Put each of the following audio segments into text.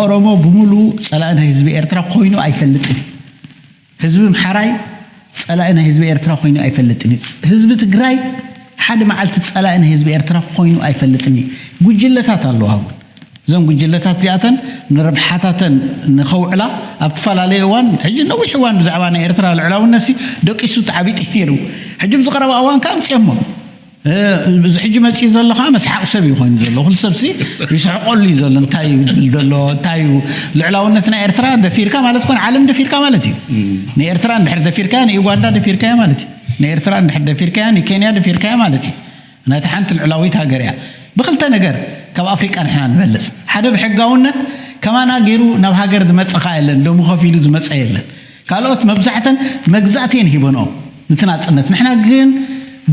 ኦሮሞ ብምሉኡ ጸላኢ ናይ ህዝቢ ኤርትራ ኮይኑ ኣይፈልጥን። ህዝቢ ኣምሓራይ ጸላኢ ናይ ህዝቢ ኤርትራ ኮይኑ ኣይፈልጥን እዩ። ህዝቢ ትግራይ ሓደ መዓልቲ ጸላኢ ናይ ህዝቢ ኤርትራ ኮይኑ ኣይፈልጥን እዩ። ጉጅለታት ኣለዋ እውን። እዘን ጉጅለታት እዚኣተን ንረብሓታተን ንኸውዕላ ኣብ ትፈላለየ እዋን፣ ሕጂ ነዊሕ እዋን ብዛዕባ ናይ ኤርትራ ልዕላውነት ሲ ደቂሱ ተዓቢጡ ነይሩ። ሕጂ ኣብዚ ቀረባ እዋን ከኣ ኣምፅኦሞ። እዚ ሕጂ መፂኡ ዘሎ ከዓ መስሓቕ ሰብ እዩ ኮይኑ ዘሎ። ኩሉ ሰብ ሲ ይስሕቀሉ እዩ ዘሎ። እንታይ እዩ ድብል ዘሎ? እንታይ እዩ? ልዕላውነት ናይ ኤርትራ ደፊርካ ማለት ኮን ዓለም ደፊርካ ማለት እዩ። ንኤርትራ እንድሕር ደፊርካ ንዩጋንዳ ደፊርካያ ማለት እዩ። ንኤርትራ እንድሕር ደፊርካያ ንኬንያ ደፊርካያ ማለት እዩ። ናይቲ ሓንቲ ልዕላዊት ሃገር እያ። ብክልተ ነገር ካብ ኣፍሪቃ ንሕና ንበልፅ። ሓደ ብሕጋውነት ከማና ገይሩ ናብ ሃገር ዝመፀ ከዓ የለን። ደሙ ከፊሉ ዝመፀ የለን። ካልኦት መብዛሕተን መግዛእቲ እየን ሂበንኦም ንቲ ናፅነት። ንሕና ግን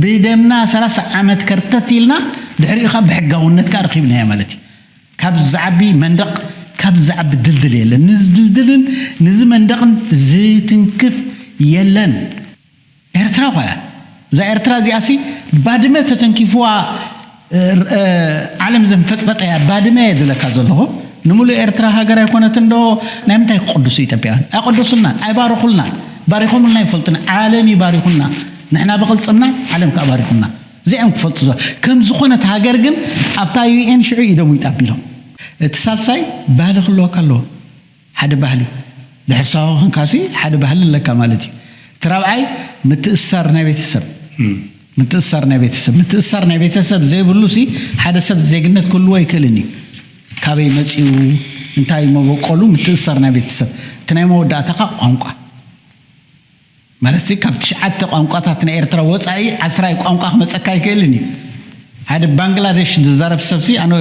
ብደምና ሰላሳ ዓመት ከርተት ኢልና ድሕሪኡ ካብ ብሕጋውነት ከዓ ረኪብናዮ ማለት እዩ። ካብ ዝዓቢ መንደቕ ካብ ዝዓቢ ድልድል የለን። ንዚ ድልድልን ንዚ መንደቕን ዝትንክፍ የለን። ኤርትራ ኳ እያ። እዛ ኤርትራ እዚኣ ሲ ባድመ ተተንኪፍዋ ዓለም ዘንፈጥፈጠ እያ። ባድመ እየ ዝለካ ዘለኹ። ንምሉእ ኤርትራ ሃገር ኣይኮነትን ዶ? ናይ ምንታይ ክቅድሱ ኢትዮጵያውያን? ኣይቀደሱልናን፣ ኣይባረኹልናን። ባሪኾምልና ይፈልጡን። ዓለም ይባሪኹና። ንሕና ብቕልጽምና ዓለም ከዓ ባሪኹና። እዚኦም ክፈልጡ ዞ ከም ዝኾነት ሃገር ግን ኣብታ ዩ ኤን ሽዑ ኢዶም ይጣቢሎም። እቲ ሳልሳይ ባህሊ ክህልወካ ኣለዎ። ሓደ ባህሊ ድሕር ሳዋ ኮንካሲ ሓደ ባህሊ ኣለካ ማለት እዩ። እቲ ራብዓይ ምትእሳር ናይ ቤተሰብ ምትእሳር ናይ ቤተሰብ ምትእሳር ናይ ቤተሰብ ዘይብሉ ሲ ሓደ ሰብ ዜግነት ክህልዎ ኣይክእልን እዩ። ካበይ መፂኡ እንታይ መበቆሉ ምትእሳር ናይ ቤተሰብ እቲ ናይ መወዳእታኻ ቋንቋ ማለት ካብ ትሽዓተ ቋንቋታት ናይ ኤርትራ ወፃኢ ዓስራይ ቋንቋ ክመፀካ ኣይክእልን እዩ። ሓደ ባንግላደሽ ዝዛረብ ሰብሲ ኣነ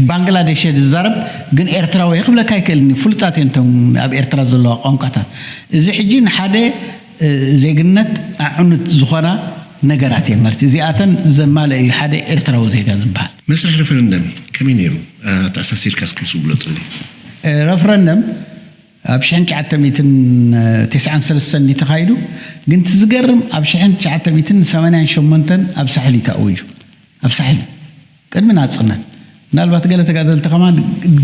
ባንግላደሽ ዝዛረብ ግን ኤርትራዊ ክብለካ ኣይክእልን እዩ። ፍሉጣት እዮም እቶም ኣብ ኤርትራ ዘለዋ ቋንቋታት። እዚ ሕጂ ንሓደ ዜግነት ኣዕኑት ዝኾና ነገራት እየን ማለት እዚኣተን ዘማለ እዩ ሓደ ኤርትራዊ ዜጋ ዝበሃል። መስርሕ ሬፈረንደም ከመይ ነይሩ? ኣተኣሳሲርካ እስክልሱ ግለፁለይ። ረፍረንደም ኣብ ሽሕን ትሽዓተ ሚእትን ተስዓን ሰለስተን ተኻይዱ። ግን እቲ ዝገርም ኣብ ሽሕን ትሽዓተ ሚእትን ሰማንያን ሸሞንተን ኣብ ሳሕል እዩ ተኣዊጁ። ኣብ ሳሕል ቅድሚ ናፅነት ምናልባት ገለ ተጋደልቲ ከማን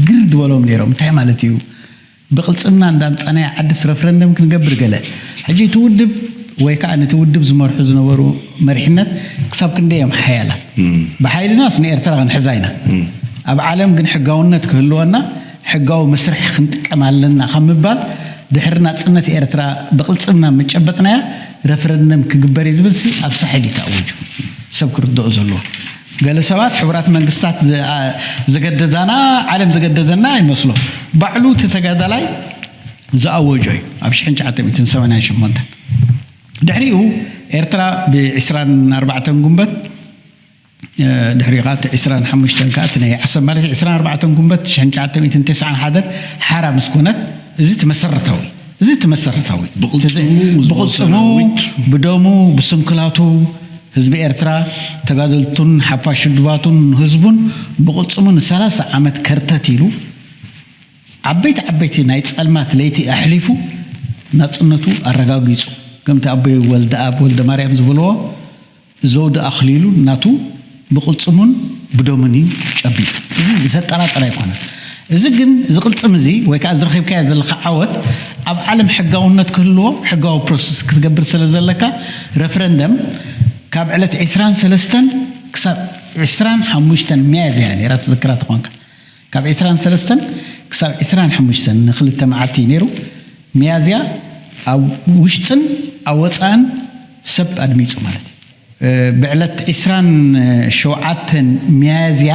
ግር ዝበሎም ነይሮም። እንታይ ማለት እዩ? ብቕልፅምና እንዳምፃናዮ ዓድስ ረፍረንደም ክንገብር ገለ። ሕጂ እቲ ውድብ ወይ ከዓ ነቲ ውድብ ዝመርሑ ዝነበሩ መሪሕነት ክሳብ ክንደይ እዮም ሓያላት? ብሓይልናስ ንኤርትራ ክንሕዛ ኢና። ኣብ ዓለም ግን ሕጋውነት ክህልወና ሕጋዊ መስርሕ ክንጥቀም ኣለና ካብ ምባል ድሕሪ ናፅነት ኤርትራ ብቕልፅምና ምጨበጥናያ ረፍረንደም ክግበር እዩ ዝብል ሲ ኣብ ሳሕል እዩ ተኣዊጁ። ሰብ ክርድኦ ዘለዎ። ገለ ሰባት ሕቡራት መንግስታት ዝገደዳና ዓለም ዝገደደና ይመስሎ። ባዕሉ እቲ ተጋዳላይ ዝኣወጆ እዩ ኣብ ሽሕን ትሽዓተ ሚእትን ሰማንያን ሸሞንተን። ድሕሪኡ ኤርትራ ብ ዕስራን ኣርባዕተን ጉንበት ድሕሪኡ ከዓ እቲ ዕስራን ሓሙሽተን ከዓ እቲ ናይ ዓሰብ ማለት ዕስራን ኣርባዕተን ጉንበት ሽሕን ትሽዓተ ሚእትን ተስዓን ሓደን ሓራ ምስ ኮነት እዚ እቲ መሰረታዊ እዚ እቲ መሰረታዊ ብቕልፅሙ ብደሙ ብስንክላቱ ህዝቢ ኤርትራ ተጋደልቱን ሓፋሽ ውድባቱን ህዝቡን ብቕልፅሙ ንሰላሳ ዓመት ከርተት ኢሉ ዓበይቲ ዓበይቲ ናይ ፀልማት ለይቲ ኣሕሊፉ ናፅነቱ ኣረጋጊፁ። ከምቲ ኣቦይ ወልደኣብ ወልደማርያም ዝብልዎ ዘውዲ ኣኽሊሉ ናቱ ብቕልፅሙን ብደሙን እዩ ጨቢጡ። እዚ ዘጠራጥር ኣይኮነን። እዚ ግን እዚ ቅልፅም እዚ ወይ ከዓ ዝረኺብካዮ ዘለኻ ዓወት ኣብ ዓለም ሕጋውነት ክህልዎ ሕጋዊ ፕሮሰስ ክትገብር ስለ ዘለካ ረፍረንደም ካብ ዕለት ዕስራን ሰለስተን ክሳብ ዕስራን ሓሙሽተን ሚያዝያ ነይራ ትዝክራ ተኾንካ ካብ ዕስራን ሰለስተን ክሳብ ዕስራን ሓሙሽተን ንክልተ መዓልቲ እዩ ነይሩ። ሚያዝያ ኣብ ውሽጥን ኣብ ወፃእን ሰብ ኣድሚፁ ማለት እዩ። ብዕለት ዕስራን ሸውዓተን ሚያዝያ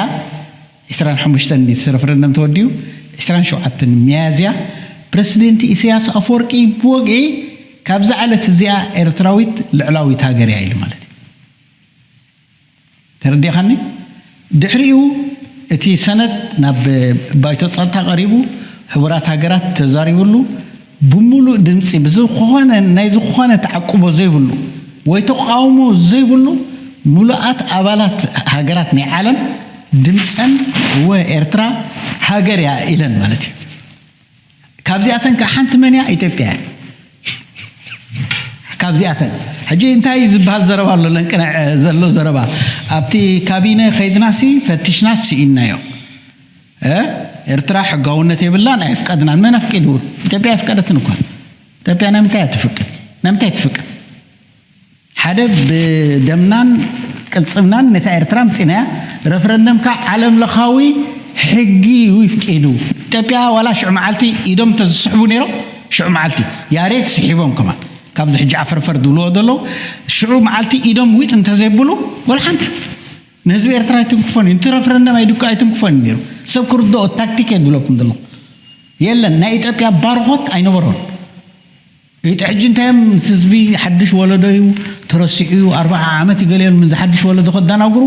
ዕስራን ሓሙሽተን እቲ ረፈረንደም ተወዲኡ ዕስራን ሸውዓተን ሚያዝያ ፕረሲደንት ኢሳያስ ኣፈወርቂ ብወግዒ ካብዛ ዕለት እዚኣ ኤርትራዊት ልዕላዊት ሃገር እያ ኢሉ ማለት እዩ። ተረዲእኻኒ? ድሕሪኡ እቲ ሰነድ ናብ ባይቶ ጸጥታ ቀሪቡ፣ ሕቡራት ሃገራት ተዛሪብሉ፣ ብምሉእ ድምጺ ብዝኾነ ናይ ዝኾነ ተዓቅቦ ዘይብሉ ወይ ተቓውሞ ዘይብሉ ምሉኣት ኣባላት ሃገራት ናይ ዓለም ድምጸን እወ ኤርትራ ሃገር እያ ኢለን ማለት እዩ። ካብዚኣተን ከዓ ሓንቲ መን እያ? ኢትዮጵያ እያ። ካብዚኣተን ሕጂ እንታይ ዝበሃል ዘረባ ኣሎ? ለንቅንዕ ዘሎ ዘረባ ኣብቲ ካቢነ ከይድናሲ ፈቲሽና ስኢንናዮ እ ኤርትራ ሕጋውነት የብላን፣ ኣይፍቀድናን። መን ኣፍቂዱ? ኢትዮጵያ ኣይፍቀደትን እኳ። ኢትዮጵያ ናይ ምንታይ እያ ትፍቅድ? ናይ ምንታይ ትፍቅድ? ሓደ ብደምናን ቅልጽምናን ነታ ኤርትራ ኣምጺናያ። ረፍረንደም ከኣ ዓለም ለኻዊ ሕጊ እዩ ይፍቂዱ። ኢትዮጵያ ዋላ ሽዑ መዓልቲ ኢዶም እንተዝስሕቡ ነይሮም፣ ሽዑ መዓልቲ ያሬድ ስሒቦም ከማን ካብዚ ሕጂ ዓፈርፈር ዝብልዎ ዘለዉ ሽዑ መዓልቲ ኢዶም ዊጥ እንተዘይብሉ ወላ ሓንቲ ንህዝቢ ኤርትራ ኣይትንክፎን እዩ። እቲ ረፍረንደም ኣይድኩ ኣይትንክፎን እዩ ነይሩ። ሰብ ክርድኦ ታክቲክ እየ ዝብለኩም ዘለኹ። የለን ናይ ኢትዮጵያ ባርኾት ኣይነበሮን። እቲ ሕጂ እንታይ እዮም እቲ ህዝቢ ሓድሽ ወለዶ እዩ ተረሲዑ እዩ ኣርባዓ ዓመት ይገለየሉ ምዚ ሓድሽ ወለዶ ከዳናግሩ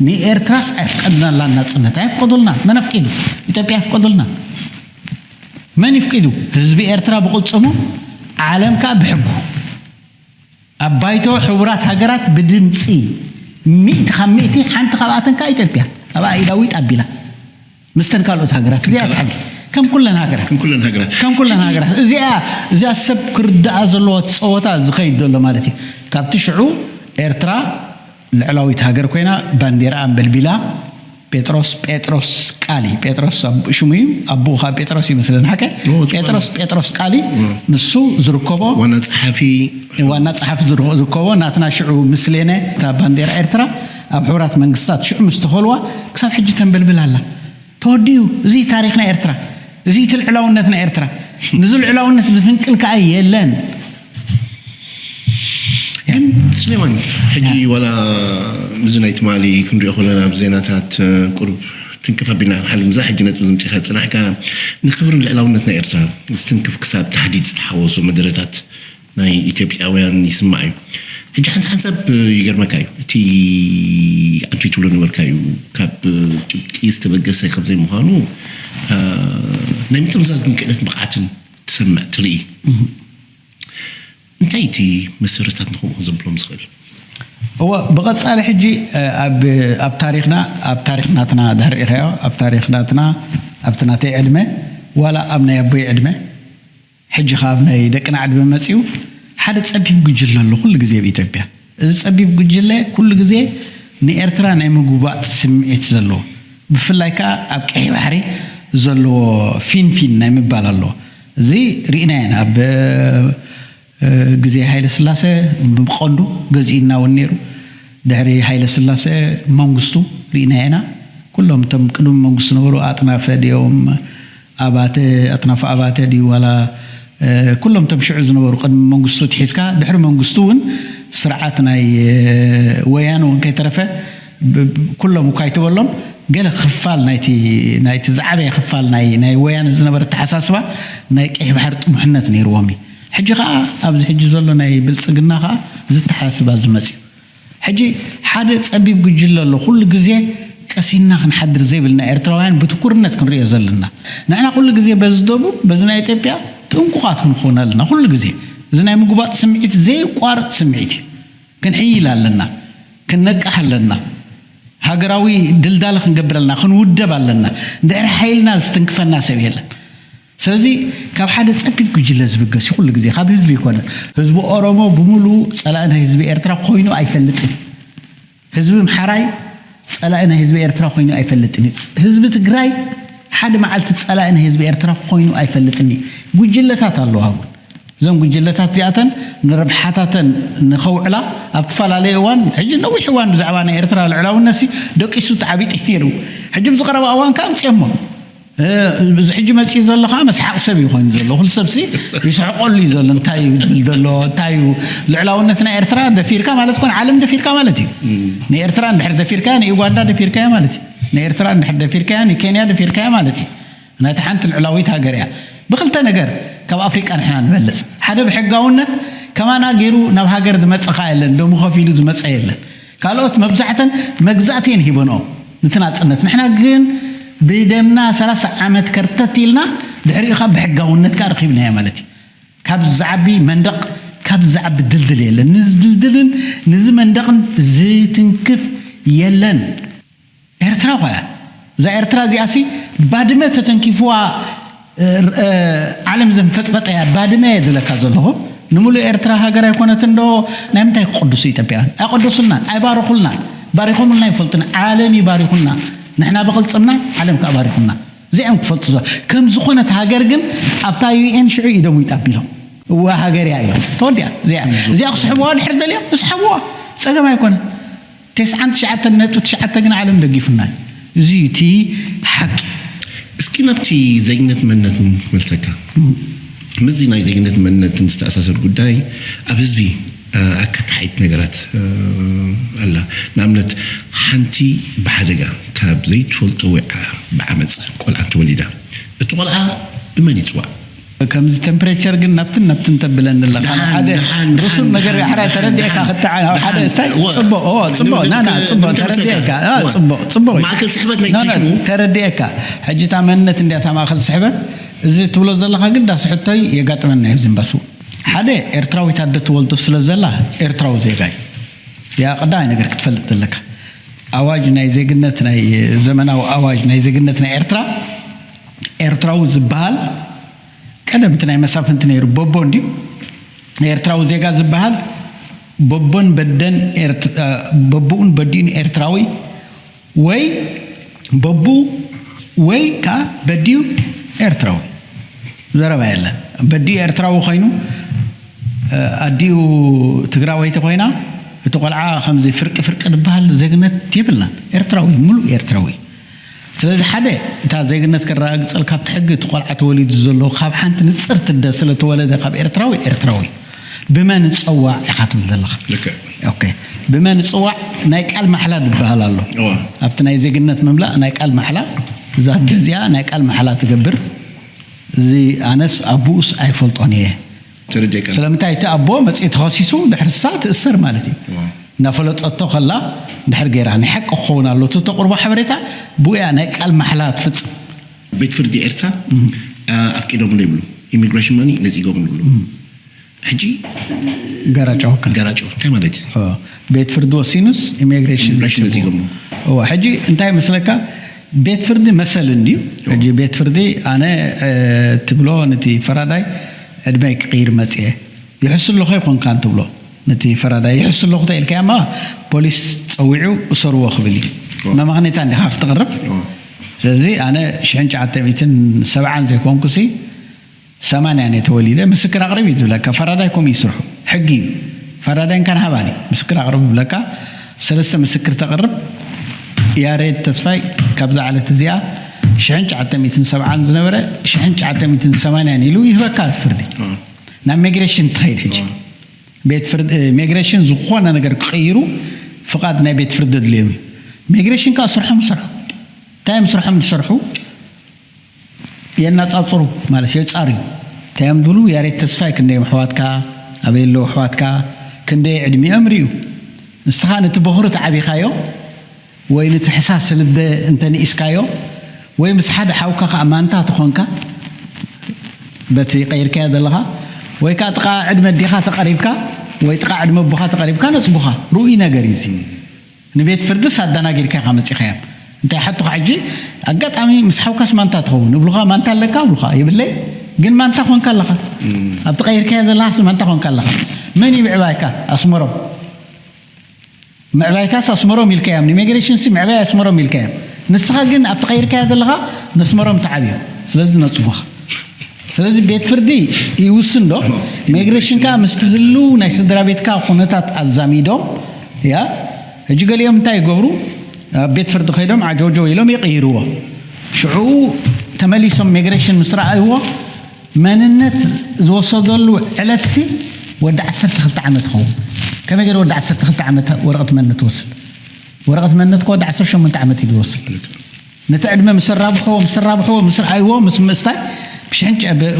ንኤርትራስ ኣይፍቀድናላ ናጽነት ኣይፍቀዱልና። መን ኣፍቂዱ? ኢትዮጵያ ኣይፍቀዱልና። መን ይፍቂዱ? ህዝቢ ኤርትራ ብቕልጽሙ ዓለም ከኣ ብሕጉ ኣብ ባይቶ ሕቡራት ሃገራት ብድምፂ ሚእቲ ካብ ሚእቲ ሓንቲ ካብኣተን ከኣ ኢትዮጵያ ኣብኣ ኢዳዊጥ ኣቢላ ምስተን ካልኦት ሃገራት እዚኣ ትሓጊ ከም ኩለን ሃገራት ከም ኩለን ሃገራት ከም ኩለን ሃገራት እዚኣ እዚኣ ሰብ ክርዳኣ ዘለዎ እቲ ፀወታ ዝኸይድ ዘሎ ማለት እዩ። ካብቲ ሽዑ ኤርትራ ልዕላዊት ሃገር ኮይና ባንዴራ ኣንበልቢላ ጴጥሮስ ጴጥሮስ ቃሊ ጴጥሮስ ሽሙ እዩ። ኣቦኡ ከዓ ጴጥሮስ ይመስለኒ ሓቀ ጴጥሮስ ጴጥሮስ ቃሊ ንሱ ዝርከቦ ዋና ፀሓፊ ዋና ፀሓፊ ዝርከቦ ናትና ሽዑ ምስሌነ እታ ባንዴራ ኤርትራ ኣብ ሕቡራት መንግስታት ሽዑ ምስ ተኸልዋ ክሳብ ሕጂ ተንበልብል ኣላ። ተወዲኡ እዚ ታሪኽና ኤርትራ እዚ እቲ ልዕላውነትና ኤርትራ ንዚ ልዕላውነት ዝፍንቅል ከዓ የለን። ግን ስሌማን ሕጂ ዋላ ምዚ ናይ ትማሊ ክንሪኦ ከለና ኣብ ዜናታት ቁርብ ትንክፍ ኣቢልና ሓልምዛ ሕጂ ነጥቢ ዝምፅእካ ዝፅናሕካ ንክብርን ልዕላውነት ናይ ኤርትራ ዝትንክፍ ክሳብ ታሕዲድ ዝተሓወሱ መደረታት ናይ ኢትዮጵያውያን ይስማዕ እዩ። ሕጂ ሓንሳብ ሓንሳብ ይገርመካ እዩ እቲ ኣንቱ ትብሎ ነበርካ እዩ ካብ ጭብጢ ዝተበገሰ ከምዘይምዃኑ ናይ ምጥምዛዝ ግን ክእለት ብቕዓትን ትሰምዕ ትርኢ እንታይ እቲ መሰረታት ንከምኡ ዘብሎም ዝኽእል? እወ ብቐጻሊ ሕጂ ኣብ ታሪኽና ኣብ ታሪኽ ናትና ድሕሪ ኢኻዮ ኣብ ታሪኽ ናትና ኣብቲ ናተይ ዕድመ ዋላ ኣብ ናይ ኣቦይ ዕድመ ሕጂ ካብ ናይ ደቅና ዕድመ መጺኡ ሓደ ጸቢብ ጉጅለ ኣሎ ኩሉ ግዜ ኣብ ኢትዮጵያ። እዚ ጸቢብ ጉጅለ ኩሉ ግዜ ንኤርትራ ናይ ምጉባጥ ስምዒት ዘለዎ ብፍላይ ከኣ ኣብ ቀይሕ ባሕሪ ዘለዎ ፊንፊን ናይ ምባል ኣለዎ። እዚ ርኢናዮ ኢና ኣብ ግዜ ሃይለ ስላሰ ብቐንዱ ገዚእና እውን ነይሩ። ድሕሪ ሃይለ ስላሰ መንግስቱ ርኢናዮ ኢና። ኩሎም እቶም ቅድሚ መንግስቱ ዝነበሩ ኣጥናፈ ድዮም ኣባተ ኣጥናፈ ኣባተ ድዩ ዋላ ኩሎም እቶም ሽዑ ዝነበሩ ቅድሚ መንግስቱ ትሒዝካ ድሕሪ መንግስቱ እውን ስርዓት ናይ ወያነ እውን ከይተረፈ ኩሎም እኳ ኣይትበሎም ገለ ክፋል ናይቲ ናይቲ ዝዓበየ ክፋል ናይ ናይ ወያነ ዝነበረ ተሓሳስባ ናይ ቀይሕ ባሕሪ ጥሙሕነት ነይርዎም እዩ። ሕጂ ከዓ ኣብዚ ሕጂ ዘሎ ናይ ብልፅግና ከዓ ዝተሓስባ ዝመፅዩ ሕጂ ሓደ ፀቢብ ጉጅለ ኣሎ ኩሉ ግዜ ቀሲንና ክንሓድር ዘይብልና ኤርትራውያን ብትኩርነት ክንሪኦ ዘለና ንሕና ኩሉ ግዜ በዚ ደቡብ በዚ ናይ ኢትዮጵያ ጥንቁቓት ክንኾን ኣለና ኩሉ ግዜ እዚ ናይ ምጉባጥ ስምዒት ዘየቋርፅ ስምዒት እዩ። ክንሕይል ኣለና፣ ክንነቅሕ ኣለና፣ ሃገራዊ ድልዳለ ክንገብር ኣለና፣ ክንውደብ ኣለና። እንድሕር ሓይልና ዝትንክፈና ሰብ የለን። ስለዚ ካብ ሓደ ጸቢብ ጉጅለ ዝብገስ እዩ ኩሉ ግዜ፣ ካብ ህዝቢ ኣይኮነን። ህዝቢ ኦሮሞ ብምሉኡ ጸላኢ ናይ ህዝቢ ኤርትራ ኮይኑ ኣይፈልጥን እዩ። ህዝቢ ኣምሓራይ ጸላኢ ናይ ህዝቢ ኤርትራ ኮይኑ ኣይፈልጥን እዩ። ህዝቢ ትግራይ ሓደ መዓልቲ ጸላኢ ናይ ህዝቢ ኤርትራ ኮይኑ ኣይፈልጥን እዩ። ጉጅለታት ኣለዋ እውን። እዘን ጉጅለታት እዚኣተን ንረብሓታተን ንኸውዕላ ኣብ ትፈላለየ እዋን ሕጂ ነዊሕ እዋን ብዛዕባ ናይ ኤርትራ ልዕላውነት ሲ ደቂሱ ተዓቢጢ ነይሩ። ሕጂ ብዝቐረባ እዋን ከ ኣምፅኦሞ እዚ ሕጂ መፂኡ ዘሎ ከዓ መስሓቂ ሰብ እዩ ኮይኑ ዘሎ። ኩሉ ሰብ ሲ ይስሕቀሉ እዩ ዘሎ። እንታይ እዩ ዝብል ዘሎ? እንታይ እዩ ልዕላውነት ናይ ኤርትራ ደፊርካ ማለት ኮን ዓለም ደፊርካ ማለት እዩ። ንኤርትራ እንድሕር ደፊርካያ ንዩጋንዳ ደፊርካያ ማለት እዩ። ንኤርትራ እንድሕር ደፊርካያ ንኬንያ ደፊርካያ ማለት እዩ። ናይታ ሓንቲ ልዕላዊት ሃገር እያ። ብኽልተ ነገር ካብ ኣፍሪቃ ንሕና ንበልፅ። ሓደ ብሕጋውነት ከማና ገይሩ ናብ ሃገር ዝመፀ ኸዓ የለን። ደሙ ከፊሉ ዝመፀ የለን። ካልኦት መብዛሕተን መግዛእቲ እየን ሂበንኦ ንቲ ናፅነት። ንሕና ግን ብደምና ሰላሳ ዓመት ከርተት ኢልና ድሕሪኡ ኸዓ ብሕጋውነት ከዓ ረኺብናዮ ማለት እዩ። ካብ ዝዓቢ መንደቕ ካብ ዝዓቢ ድልድል የለን። ንዚ ድልድልን ንዚ መንደቕን ዝትንክፍ የለን። ኤርትራ ኳ እያ እዛ ኤርትራ እዚኣ ሲ ባድመ ተተንኪፍዋ ዓለም ዘንፈጥፈጠ እያ። ባድመ እየ ዝብለካ ዘለኹ። ንምሉእ ኤርትራ ሃገር ኣይኮነትን ዶ? ናይ ምንታይ ክቅድሱ ኢትዮጵያውያን? ኣይቀደሱልናን፣ ኣይባረኹልናን። ባሪኾምልና ይፈልጡን። ዓለም ይባሪኹና። ንሕና ብቕልጽምና ዓለም ከዓ ባሪኹና። እዚኦም ክፈልጡ ዞ ከም ዝኾነት ሃገር ግን ኣብታ ዩ ኤን ሽዑ ኢዶም ይጣቢሎም እዋ ሃገር እያ ኢሎም ተወዲያ እዚኣ እዚኣ ክስሕብዋ ድሕር ደልዮም እስሓብዋ ጸገም ኣይኮነ ተስዓን ትሽዓተ ነጥቢ ትሽዓተ ግን ዓለም ደጊፉና እዩ። እዚ እቲ ሓቂ። እስኪ ናብቲ ዜግነት መንነትን ክመልሰካ። ምስዚ ናይ ዜግነት መንነትን ዝተኣሳሰር ጉዳይ ኣብ ህዝቢ ኣከታሓይት ነገራት ኣላ። ንኣብነት ሓንቲ ብሓደጋ ካብ ዘይትፈልጦ ወይ ብዓመፅ ቆልዓ ተወሊዳ። እቲ ቆልዓ ብመን ይፅዋዕ? ከምዚ ቴምፕሬቸር ግን ናብትን ናብትን ተብለኒ ኣለካ ሓደ ርሱን ነገር ሕራይ ተረዲእካ ክትዓ ሓደ ስታይ ፅቡቅ ፅቡቅ ናና ፅቡቅ ተረዲእካ ፅቡቅ ፅቡቅ ማእከል ስሕበት ናይ ቲሹ ተረዲእካ ሕጂ እታ መንነት እንዲያ እታ ማእከል ስሕበት እዚ ትብሎ ዘለካ ግን ዳስ ሕቶይ የጋጥመና እዩ ዝምባሱ ሓደ ኤርትራዊት ኣደ ትወልዶ ስለ ዘላ ኤርትራዊ ዜጋ እዩ ያ ቀዳማይ ነገር ክትፈልጥ ዘለካ ኣዋጅ ናይ ዜግነት ናይ ዘመናዊ ኣዋጅ ናይ ዜግነት ናይ ኤርትራ ኤርትራዊ ዝበሃል ቀደም እቲ ናይ መሳፍንቲ ነይሩ በቦ እንድዩ ኤርትራዊ ዜጋ ዝበሃል በቦን በደን በቡኡን በዲኡን ኤርትራዊ ወይ በቡ ወይ ከዓ በዲኡ ኤርትራዊ ዘረባ የለን በዲኡ ኤርትራዊ ኮይኑ ኣዲኡ ትግራወይቲ ኮይና እቲ ቆልዓ ከምዚ ፍርቂ ፍርቂ ዝበሃል ዜግነት የብልናን ኤርትራዊ ሙሉእ ኤርትራዊ ስለዚ ሓደ እታ ዜግነት ከረጋግፀል ካብቲ ሕጊ እቲ ቆልዓ ተወሊዱ ዘሎ ካብ ሓንቲ ንፅርቲ ኣደ ስለተወለደ ካብ ኤርትራዊ ኤርትራዊ ብመን እፀዋዕ ኢኻ ትብል ዘለኻ ልክዕ ኦኬ ብመን እፅዋዕ ናይ ቃል ማሕላ ዝበሃል ኣሎ እዋ ኣብቲ ናይ ዜግነት ምምላእ ናይ ቃል ማሕላ እዛ ኣደ እዚኣ ናይ ቃል ማሕላ ትገብር እዚ ኣነስ ኣቡኡስ ኣይፈልጦን እየ ተረዲእካ ስለምንታይ እቲ ኣቦ መፅኡ ተኸሲሱ ድሕሪ ንሳ ትእሰር ማለት እዩ እዋ እናፈለጠቶ ከላ ድሕር ገይራ ናይ ሓቂ ክኸውን ኣሎ እቲ ተቕርቦ ሓበሬታ ብኡያ ናይ ቃል ማሕላ ትፍፅም ቤት ፍርዲ ኤርትራ ኣፍቂዶምሉ ይብሉ ኢሚግሬሽን ማኒ ነፂጎምሉ ይብሉ ሕጂ ጋራጫው ጋራጫው እንታይ ማለት እዩ ቤት ፍርዲ ወሲኑስ ኢሚግሬሽን ኢሚግሬሽን ነፂጎምሉ እዋ ሕጂ እንታይ መስለካ ቤት ፍርዲ መሰል እንድዩ ሕጂ ቤት ፍርዲ ኣነ ትብሎ ነቲ ፈራዳይ ዕድመይ ክቕይር መፅየ ይሕሱ ኣለኹ ኣይኮንካን ትብሎ ነቲ ፈራዳይ ይሕሱ ኣለኹ ተኢልካያ እማ ፖሊስ ፀዊዑ እሰርዎ ክብል እዩ መማኽኔታ እንዲኻ ክትቕርብ ስለዚ ኣነ ሽሕን ትሽዓተ ሚእትን ሰብዓን ዘይኮንኩሲ ሰማንያን እየ ተወሊደ ምስክር ኣቕርብ እዩ ዝብለካ ፈራዳይ ከምኡ እዩ ስርሑ ሕጊ እዩ ፈራዳይ እንካን ሃባኒ ምስክር ኣቕርብ ይብለካ ሰለስተ ምስክር ተቕርብ ያሬድ ተስፋይ ካብዛ ዓለት እዚኣ ሽሕን ትሽዓተ ሚእትን ሰብዓን ዝነበረ ሽሕን ትሽዓተ ሚእትን ሰማንያን ኢሉ ይህበካ ፍርዲ ናብ ሜግሬሽን ትኸይድ ሕጂ ቤት ፍርድ ሜግሬሽን ዝኾነ ነገር ክቕይሩ ፍቓድ ናይ ቤት ፍርዲ ድልዮም እዩ ሜግሬሽን ከዓ ስርሖም ይሰርሑ እንታይ እዮም ስርሖም ዝሰርሑ የናፃፅሩ ማለት የፃርዩ እንታይ እዮም ዝብሉ ያሬድ ተስፋይ ክንደዮም ኣሕዋትካ ኣበይ ኣለዉ ኣሕዋትካ ክንደይ ዕድሚኦም ርእዩ ንስኻ ነቲ በኹሪ ተዓቢኻዮ ወይ ነቲ ሕሳስ ልደ እንተ ንኢስካዮ ወይ ምስ ሓደ ሓውካ ከዓ ማንታ ተኾንካ በቲ ቀይርካዮ ዘለኻ ወይ ከዓ ጥቓ ዕድመ ኣዴኻ ተቐሪብካ ወይ ጥቓ ዕድመ ኣቦኻ ተቐሪብካ ነፅጉኻ ርኡይ ነገር እዩ እዚ ንቤት ፍርድስ ኣዳናጊርካ ኢኻ መፂኻዮም እንታይ ሓቱኻ ሕጂ ኣጋጣሚ ምስ ሓውካስ ማንታ ትኸውን እብሉኻ ማንታ ኣለካ እብሉኻ የብለይ ግን ማንታ ኮንካ ኣለኻ ኣብቲ ቀይርካዮ ዘለኻስ ማንታ ኮንካ ኣለኻ መን ይብዕባይካ ኣስመሮም ምዕባይካስ ኣስመሮም ኢልካዮም ንኢሚግሬሽንሲ ምዕባይ ኣስመሮም ኢልካዮም ንስኻ ግን ኣብቲ ቀይርካዮ ዘለኻ ነስመሮም ተዓብዮም ስለዚ ነፅጉኻ ስለዚ ቤት ፍርዲ ይውስን ዶ ኢሚግሬሽን ከዓ ምስቲ ህልው ናይ ስድራ ቤትካ ኩነታት ኣዛሚዶም ያ ሕጂ ገሊኦም እንታይ ይገብሩ ኣብ ቤት ፍርዲ ከይዶም ዓጀውጀው ኢሎም ይቕይርዎ ሽዑ ተመሊሶም ኢሚግሬሽን ምስ ረኣይዎ መንነት ዝወሰደሉ ዕለትሲ ወዲ ዓሰርተ ክልተ ዓመት ይኸውን ከመይ ገይሩ ወዲ ዓሰርተ ክልተ ዓመት ወረቐት መንነት ትወስድ ወረቐት መንነት ከወዲ ዓሰርተ ሸሞንተ ዓመት እዩ ዝወስድ ነቲ ዕድመ ምስ ኣራብሕዎ ምስ ኣራብሕዎ ምስ ረኣይዎ ምስ ምእስታይ ብሽሕን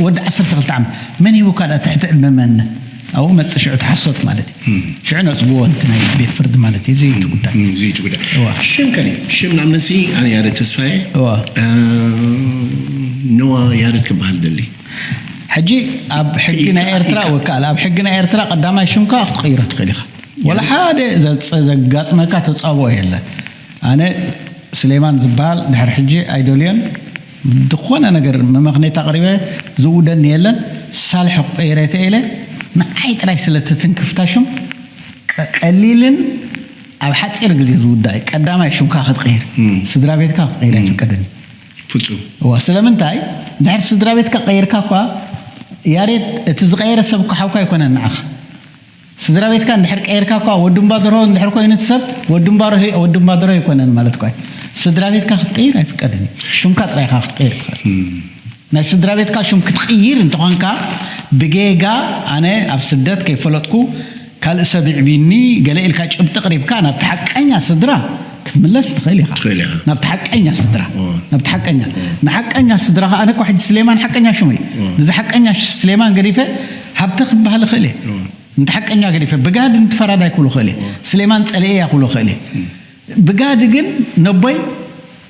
ወዲ ዓሰርተ ክልተ ዓመት መን ሂቡካ ደኣ ትሕቲ ዕድመ መንነት ኣብኡ መፅእ ሽዑ እቲ ሓሶት ማለት እዩ ሽዑ ነፅግዎ እቲ ናይ ቤት ፍርዲ ማለት እዩ እዚ እቲ ጉዳይ እዚ እቲ ጉዳይ እዋ ሽም ከኒ ሽም ንኣብነሲ ኣነ ያሬድ ተስፋየ እዋ እ፣ ነዋ ያሬድ ክበሃል ደሊ ሕጂ ኣብ ሕጊ ናይ ኤርትራ ወካል ኣብ ሕጊ ናይ ኤርትራ ቀዳማይ ሽምካ ክትቀይሮ ትኽእል ኢኻ ወላ ሓደ ዘጽ- ዘጋጥመካ ተጻብኦ የለን ኣነ ስሌማን ዝበሃል ድሕሪ ሕጂ ኣይደልዮን ዝኾነ ነገር መመኽኔት ኣቕሪበ ዝውደኒ የለን ሳልሒ ክቀይረ ተኢለ ንዓይ ጥራይ ስለ ትትንክፍታ ሽም ቀ- ቀሊልን ኣብ ሓፂር ግዜ ዝውዳእ እዩ ቀዳማይ ሽምካ ክትቀይር ስድራ ቤትካ ክትቀይር ኣይፍቀደን እዩ ፍጹም። እዋ ስለምንታይ? ድሕር ስድራ ቤትካ ቀይርካ እኳ፣ ያሬድ፣ እቲ ዝቀየረ ሰብ እኮ ሓውካ ኣይኮነን ንዓኻ። ስድራ ቤትካ እንድሕር ቀይርካ እኳ፣ ወዲ እምባ ደርሆ እንድሕር ኮይኑ እቲ ሰብ፣ ወዲ እምባ ደርሆ፣ ወዲ እምባ ደርሆ ኣይኮነን ማለት እኳ እዩ። ስድራ ቤትካ ክትቀይር ኣይፍቀድን እዩ። ሽምካ ጥራይ ኢኻ ክትቀይር ትኽእል። ናይ ስድራ ቤትካ ሽም ክትቅይር እንተኾንካ፣ ብጌጋ ኣነ ኣብ ስደት ከይፈለጥኩ ካልእ ሰብ ይዕብዩኒ ገለ ኢልካ ጭብጢ ኣቕሪብካ ናብቲ ሓቀኛ ስድራ ክትምለስ ትኽእል ኢኻ። ትኽእል ኢኻ። ናብቲ ሓቀኛ ስድራ፣ እዎ። ናብቲ ሓቀኛ፣ ንሓቀኛ ስድራ ከኣ፣ ኣነ እኮ ሕጂ ስሌማን ሓቀኛ ሽሙ እዩ። ነዚ ሓቀኛ ሽ-፣ ስሌማን ገዲፈ ሃብተ ክበሃል እኽእል እየ። ነቲ ሓቀኛ ገዲፈ ብጋድ፣ ነቲ ፈራዳይ ክብሎ እኽእል እየ። ስሌማን ጸሊኤ እያ ክብሎ እኽእል እየ። ብጋድ ግን ነቦይ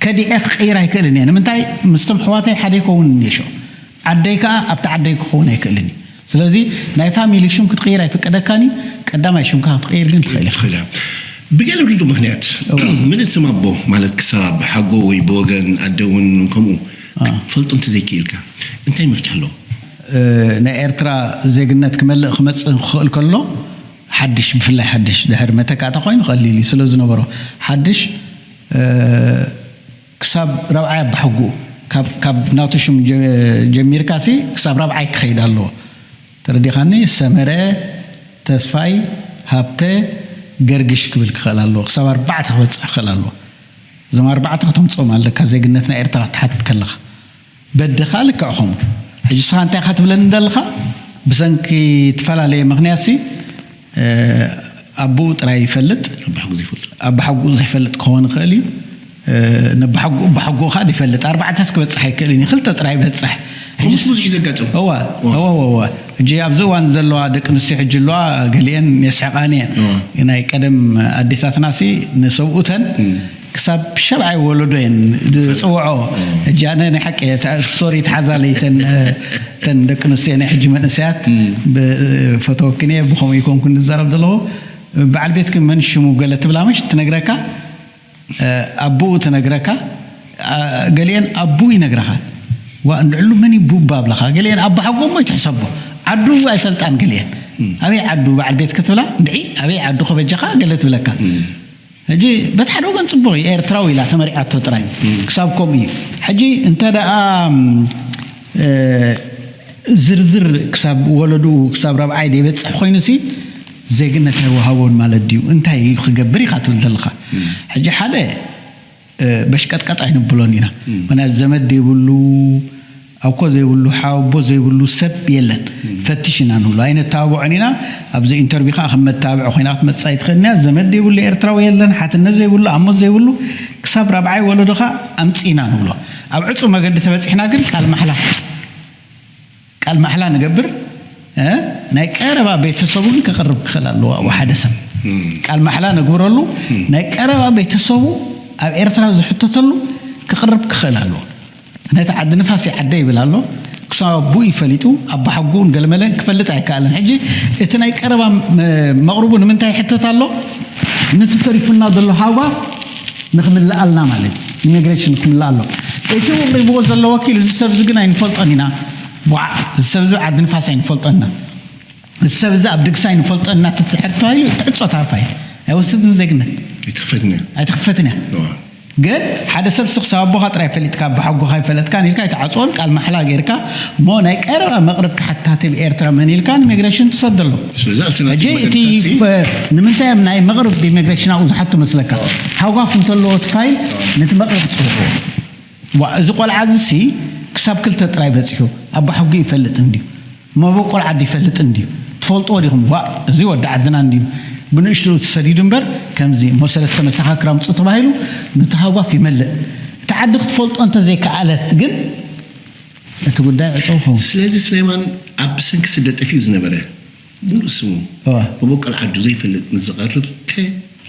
ከዲዐ ክቕይር ኣይክእልን እየ። ንምንታይ? ምስቶም ኣሕዋተይ ሓደ ይከውን እየ። ሸው ዓደይ ከኣ ኣብቲ ዓደይ ክኸውን ኣይክእልን እዩ። ስለዚ ናይ ፋሚሊ ሽም ክትቕይር ኣይፍቀደካን እዩ። ቀዳማይ ሽምካ ክትቕይር ግን ትኽእል ኢኻ። ትኽእል እያ። ብገለ ብዙ ምኽንያት ምልእ ስም ኣቦ ማለት ክሳብ ሓጎ ወይ ብወገን ኣደ እውን ከምኡ ክትፈልጦ እንተዘይክኢልካ እንታይ መፍትሒ ኣለዎ? እ፣ ናይ ኤርትራ ዜግነት ክመልእ ክመጽእ ክኽእል ከሎ ሓድሽ፣ ብፍላይ ሓድሽ ድሕሪ መተካእታ ኮይኑ ቀሊል እዩ ስለ ዝነበሮ ሓድሽ፣ እ፣ ክሳብ ራብዓይ ኣባሓጉኡ ካብ፣ ካብ ናቱ ሽም ጀ-፣ ጀሚርካ ሲ ክሳብ ራብዓይ ክኸይድ ኣለዎ። ተረዲኻኒ? ሰመረ፣ ተስፋይ፣ ሃብተ፣ ገርግሽ ክብል ክኽእል ኣለዎ። ክሳብ ኣርባዕተ ክበጽሕ ክኽእል ኣለዎ። እዞም ኣርባዕተ ከተምጽኦም ኣለካ፣ ዜግነት ናይ ኤርትራ ክትሓትት ከለኻ። በዲ ከኣ ልክዕ ከምኡ። ሕጂ ንስኻ እንታይ ኢኻ ትብለኒ ዘለኻ? ብሰንኪ እትፈላለየ ምኽንያት ሲ፣ እ፣ ኣቦኡ ጥራይ ይፈልጥ። ኣባሓጉ ዘይፈልጥ። ኣባሓጉኡ ዘይፈልጥ ክኸውን ይኽእል እዩ። እ፣ ነባሓጉ-፣ ኣባሓጉኡ ከኣ ይፈልጥ። ኣርባዕተስ ክበጽሕ ኣይክእልን እዩ። ክልተ ጥራይ ይበጽሕ። ከምኡስ ብዙሕ እዩ ዘጋጥም። እወ፣ እወ። እወ፣ እወ፣ እወ። ሕጂ ኣብዚ እዋን ዘለዋ ደቂ ኣንስትዮ ሕጂ ኣለዋ፣ ገሊአን የስሕቓኒ እየን። እወ። ናይ ቀደም ኣዴታትና ሲ ንሰብኡተን እም። ክሳብ ሸብዓይ ወለዶ እየን ዝጽውዖ። ሕጂ ኣነ ናይ ሓቂ እየ፣ እታ ስቶሪ ትሓዛለይ፣ እተን፣ እተን ደቂ ኣንስትዮ ናይ ሕጂ መንእሰያት እም። ብ-፣ ፈተወክን እየ፣ ብኸምኡ ይኮንኩን ዝዛረብ ዘለኹ። በዓል ቤትኪ መን ሽሙ ገለ ትብላ ምሽ ትነግረካ፣ እ፣ ኣቦኡ ትነግረካ፣ ኣ፣ ገሊአን ኣቦኡ ይነግረኻ። ዋ፣ እንድዕሉ መን እዩ ቡባ ኣብለኻ? ገሊአን ኣቦሓጎ እሞ ይትሕሰቦ። ዓዱ ኣይፈልጣን ገሊአን። እም። ኣበይ ዓዱ በዓል ቤትኪ ትብላ? እንድዒ፣ ኣበይ ዓዱ ከበጃኻ? ገለ ትብለካ። እም። ሕጂ በቲ ሓደ ወገን ጽቡቕ እዩ፣ ኤርትራዊ ኢላ ተመሪዓቶ ጥራይ። እም። ክሳብ ከምኡ እዩ። ሕጂ እንተ ደኣ፣ እም፣ እ፣ ዝርዝር ክሳብ ወለድኡ ክሳብ ራብዓይ ደይበጽሕ ኮይኑሲ ዜግነት ኣይወሃቦን ማለት ድዩ? እንታይ እዩ ክገብር ኢኻ ትብል ዘለኻ? እም። ሕጂ ሓደ፣ እ፣ በሽቀጥቀጥ ኣይንብሎን ኢና። እም። ምኽንያቱ ዘመድ ዘይብሉ፣ ኣኮ ዘይብሉ፣ ሓወቦ ዘይብሉ ሰብ የለን። እም። ፈትሽ ኢና ንብሎ። ኣይነተባብዖን ኢና። ኣብዚ ኢንተርቪው ከኣ ከም መተባብዒ ኮይና ክትመጽእ ኣይትኽእልን እያ። ዘመድ ዘይብሉ ኤርትራዊ የለን፣ ሓትነት ዘይብሉ፣ ኣሞት ዘይብሉ፣ ክሳብ ራብዓይ ወለዶኻ ኣምጽእ ኢና ንብሎ። ኣብ ዕጹው መገዲ ተበጺሕና ግን ቃል ማሕላ፣ ቃል ማሕላ ንገብር፣ እ፣ ናይ ቀረባ ቤተሰቡ ግን ክቕርብ ክኽእል ኣለዎ። ኣብ ሓደ ሰብ እም። ቃል ማሕላ ነግብረሉ፣ እም። ናይ ቀረባ ቤተሰቡ ኣብ ኤርትራ ዝሕተተሉ ክቕርብ ክኽእል ኣለዎ። ነቲ ዓዲ ንፋስ ይዓደ ይብል ኣሎ። ክሳብ ኣቦኡ ይፈሊጡ፣ ኣባሓጎኡን ገለመለን ክፈልጥ ኣይከኣለን። ሕጂ እቲ ናይ ቀረባ መ-፣ መቕርቡ ንምንታይ ይሕተት ኣሎ? ነቲ ተሪፉና ዘሎ ሃጓፍ ንኽምልኣልና ማለት እዩ። ኢሚግሬሽን ክምልእ ኣሎ። እቲ ኣቕሪብዎ ዘሎ ወኪል፣ እዚ ሰብ እዚ ግን ኣይንፈልጦን ኢና። ዋዕ፣ እዚ ሰብ እዚ ዓዲ ንፋስ ኣይንፈልጦን ኢና። እዚ ሰብ እዚ ኣብ ድግሳ ኣይንፈልጦን ኢና፣ ተትሕር ተባሂሉ ትዕጾ እታ ፋይል። ኣይወስድን ዜግነት። ኣይትኽፈትን እያ። ኣይትኽፈትን እያ። እዋ። ግን ሓደ ሰብ ስኽ ሰብ ኣቦኻ ጥራይ ፈሊጥካ፣ ኣቦሓጎኻ ኣይፈለጥካን ኢልካ ኣይትዓጽዎን፣ ቃል ማሕላ ጌርካ፣ እሞ ናይ ቀረባ መቕርብ ተሓታቲ ኣብ ኤርትራ መን ኢልካ ንኢሚግሬሽን ትሰደሉ። ስለዚ ኣልተርናቲቭ ሕጂ እቲ መገድታት ሲ- ፈ-፣ ንምንታይ እዮም ናይ መቕርብ ኢሚግሬሽን ኣብኡ ዝሓቱ መስለካ? እዋ። ሃጓፍ እንተለዎ እቲ ፋይል፣ እዋ። ነቲ መቕርብ ጽውዕዎ። ዋ፣ እዚ ቆልዓ እዚ ሲ ክሳብ ክልተ ጥራይ በጺሑ፣ ኣባሓጎኡ ይፈልጥ እንድዩ፣ መበቆል ዓዲ ይፈልጥ እንድዩ፣ ትፈልጥዎ ዲኹም? ዋ፣ እዚ ወዲ ዓድና እንድዩ፣ ብንእሽትኡ ተሰዲዱ እምበር፣ ከምዚ እሞ ሰለስተ መሰኻክር ኣምጽኡ ተባሂሉ፣ ነቲ ሃጓፍ ይመልእ። እቲ ዓዲ ክትፈልጦ እንተዘይከኣለት ግን፣ እቲ ጉዳይ ዕጹው ይኸውን። ስለዚ ስሌማን ኣብ ብሰንኪ ስደት ጠፊኡ ዝነበረ፣ ሙሉእ ስሙ እዋ። መበቆል ዓዱ ዘይፈልጥ ምስ ዝቐርብ ከ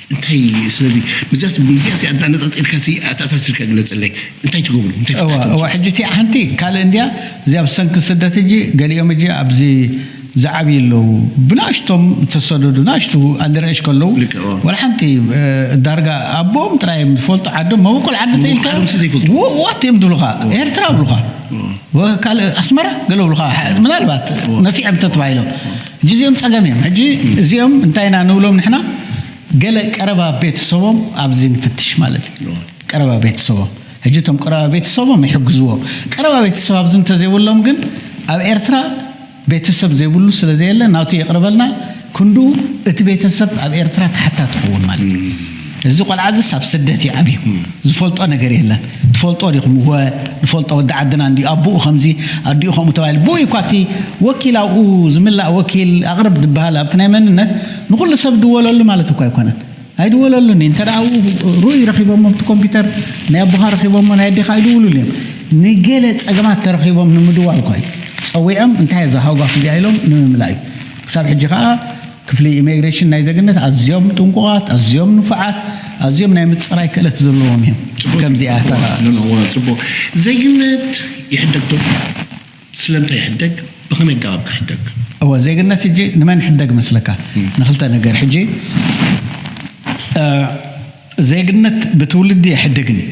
እንታይ? ስለዚ ምስዚኣስ፣ ምስዚኣስ ኣነጻጺርካ ሲ ኣተኣሳሲርካ ግለጸለይ። እንታይ ትገብሩ? እንታይ እዋ፣ ፍታሕ እዋ፣ ተምጽኡ? ሕጂ እቲኣ ሓንቲ ካልእ እንድያ፣ እዚኣ ብሰንኪ ስደት ሕጂ ገሊኦም ሕጂ ኣብዚ ዝዓብዩ ኣለዉ። ብናእሽቶም ተሰደዱ፣ ናእሽቱ ኣንደርኤሽ ከለዉ፣ ልክዕ፣ እዋ። ወላ ሓንቲ፣ እ፣ ዳርጋ ኣቦኦም ጥራይ እዮም ዝፈልጡ፣ ዓዶም፣ መበቆል ዓዲ መበቆል ተይልካ፣ ዓዶም ሲ ዘይፈልጡ። ዎ-፣ ዋት እዮም ዝብሉኻ፣ እዋ። ኤርትራ ይብሉኻ። እዋ። ወ-፣ ካልእ ኣስመራ ገለ ይብሉኻ፣ ሓ-፣ ምናልባት እዋ። ነፊዖም እንተተባሂሎም። እዋ። ሕጂ እዚኦም ጸገም እዮም። ሕጂ እዚኦም እንታይ ኢና ንብሎም ንሕና? ገለ ቀረባ ቤተሰቦም ኣብዚ ንፍትሽ ማለት እዩ። እዋ። ቀረባ ቤተሰቦም። ሕጂ እቶም ቀረባ ቤተሰቦም ይሕግዝዎም። ቀረባ ቤተሰብ ኣብዚ እንተዘይብሎም ግን ኣብ ኤርትራ ቤተሰብ ዘይብሉ ስለ ዘየለ ናቱ የቕርበልና፣ ክንድኡ እቲ ቤተሰብ ኣብ ኤርትራ ተሓታቲ ክኸውን ማለት እዩ። እዚ ቆልዓ ዝስ ኣብ ስደት እዩ ዓብዩ። ዝፈልጦ ነገር የለን። ትፈልጦ ዲኹም? ወ ንፈልጦ፣ ወዲ ዓድና እንዲ ኣቦኡ ከምዚ ኣዲኡ ከምኡ ተባሂሉ። ብኡ እኳ እቲ ወኪል ኣብኡ ዝምላእ ወኪል ኣቕርብ ዝበሃል ኣብቲ ናይ መንነት ንኹሉ ሰብ ድወለሉ ማለት እኳ ኣይኮነን። ኣይድወለሉን። እንተ ደኣ ኣብኡ ርኡይ ረኺቦሞ ኣብቲ ኮምፒውተር ናይ ኣቦኻ ረኺቦሞ ናይ ኣዴኻ ኣይድውሉሉ እዮም። ንገለ ጸገማት ተረኺቦም ንምድዋል እኳ እዩ። ጸዊዖም እንታይ እዛ ሃጓፍ እዚኣ ኢሎም ንምምላእ እዩ። ክሳብ ሕጂ ከኣ ክፍሊ ኢሚግሬሽን ናይ ዜግነት ኣዝዮም ጥንቁቓት፣ ኣዝዮም ንፉዓት፣ ኣዝዮም ናይ ምጽራይ ክእለት ዘለዎም እዮም። ከምዚኣ እታ ጽቡቅ። ዜግነት ይሕደግ ዶ? ስለምንታይ ይሕደግ? ብኸመይ ኣገባብ ክሕደግ? እወ፣ ዜግነት ሕጂ ንመን ይሕደግ መስለካ? ንክልተ ነገር። ሕጂ ዜግነት ብትውልዲ ኣይሕደግን እዩ።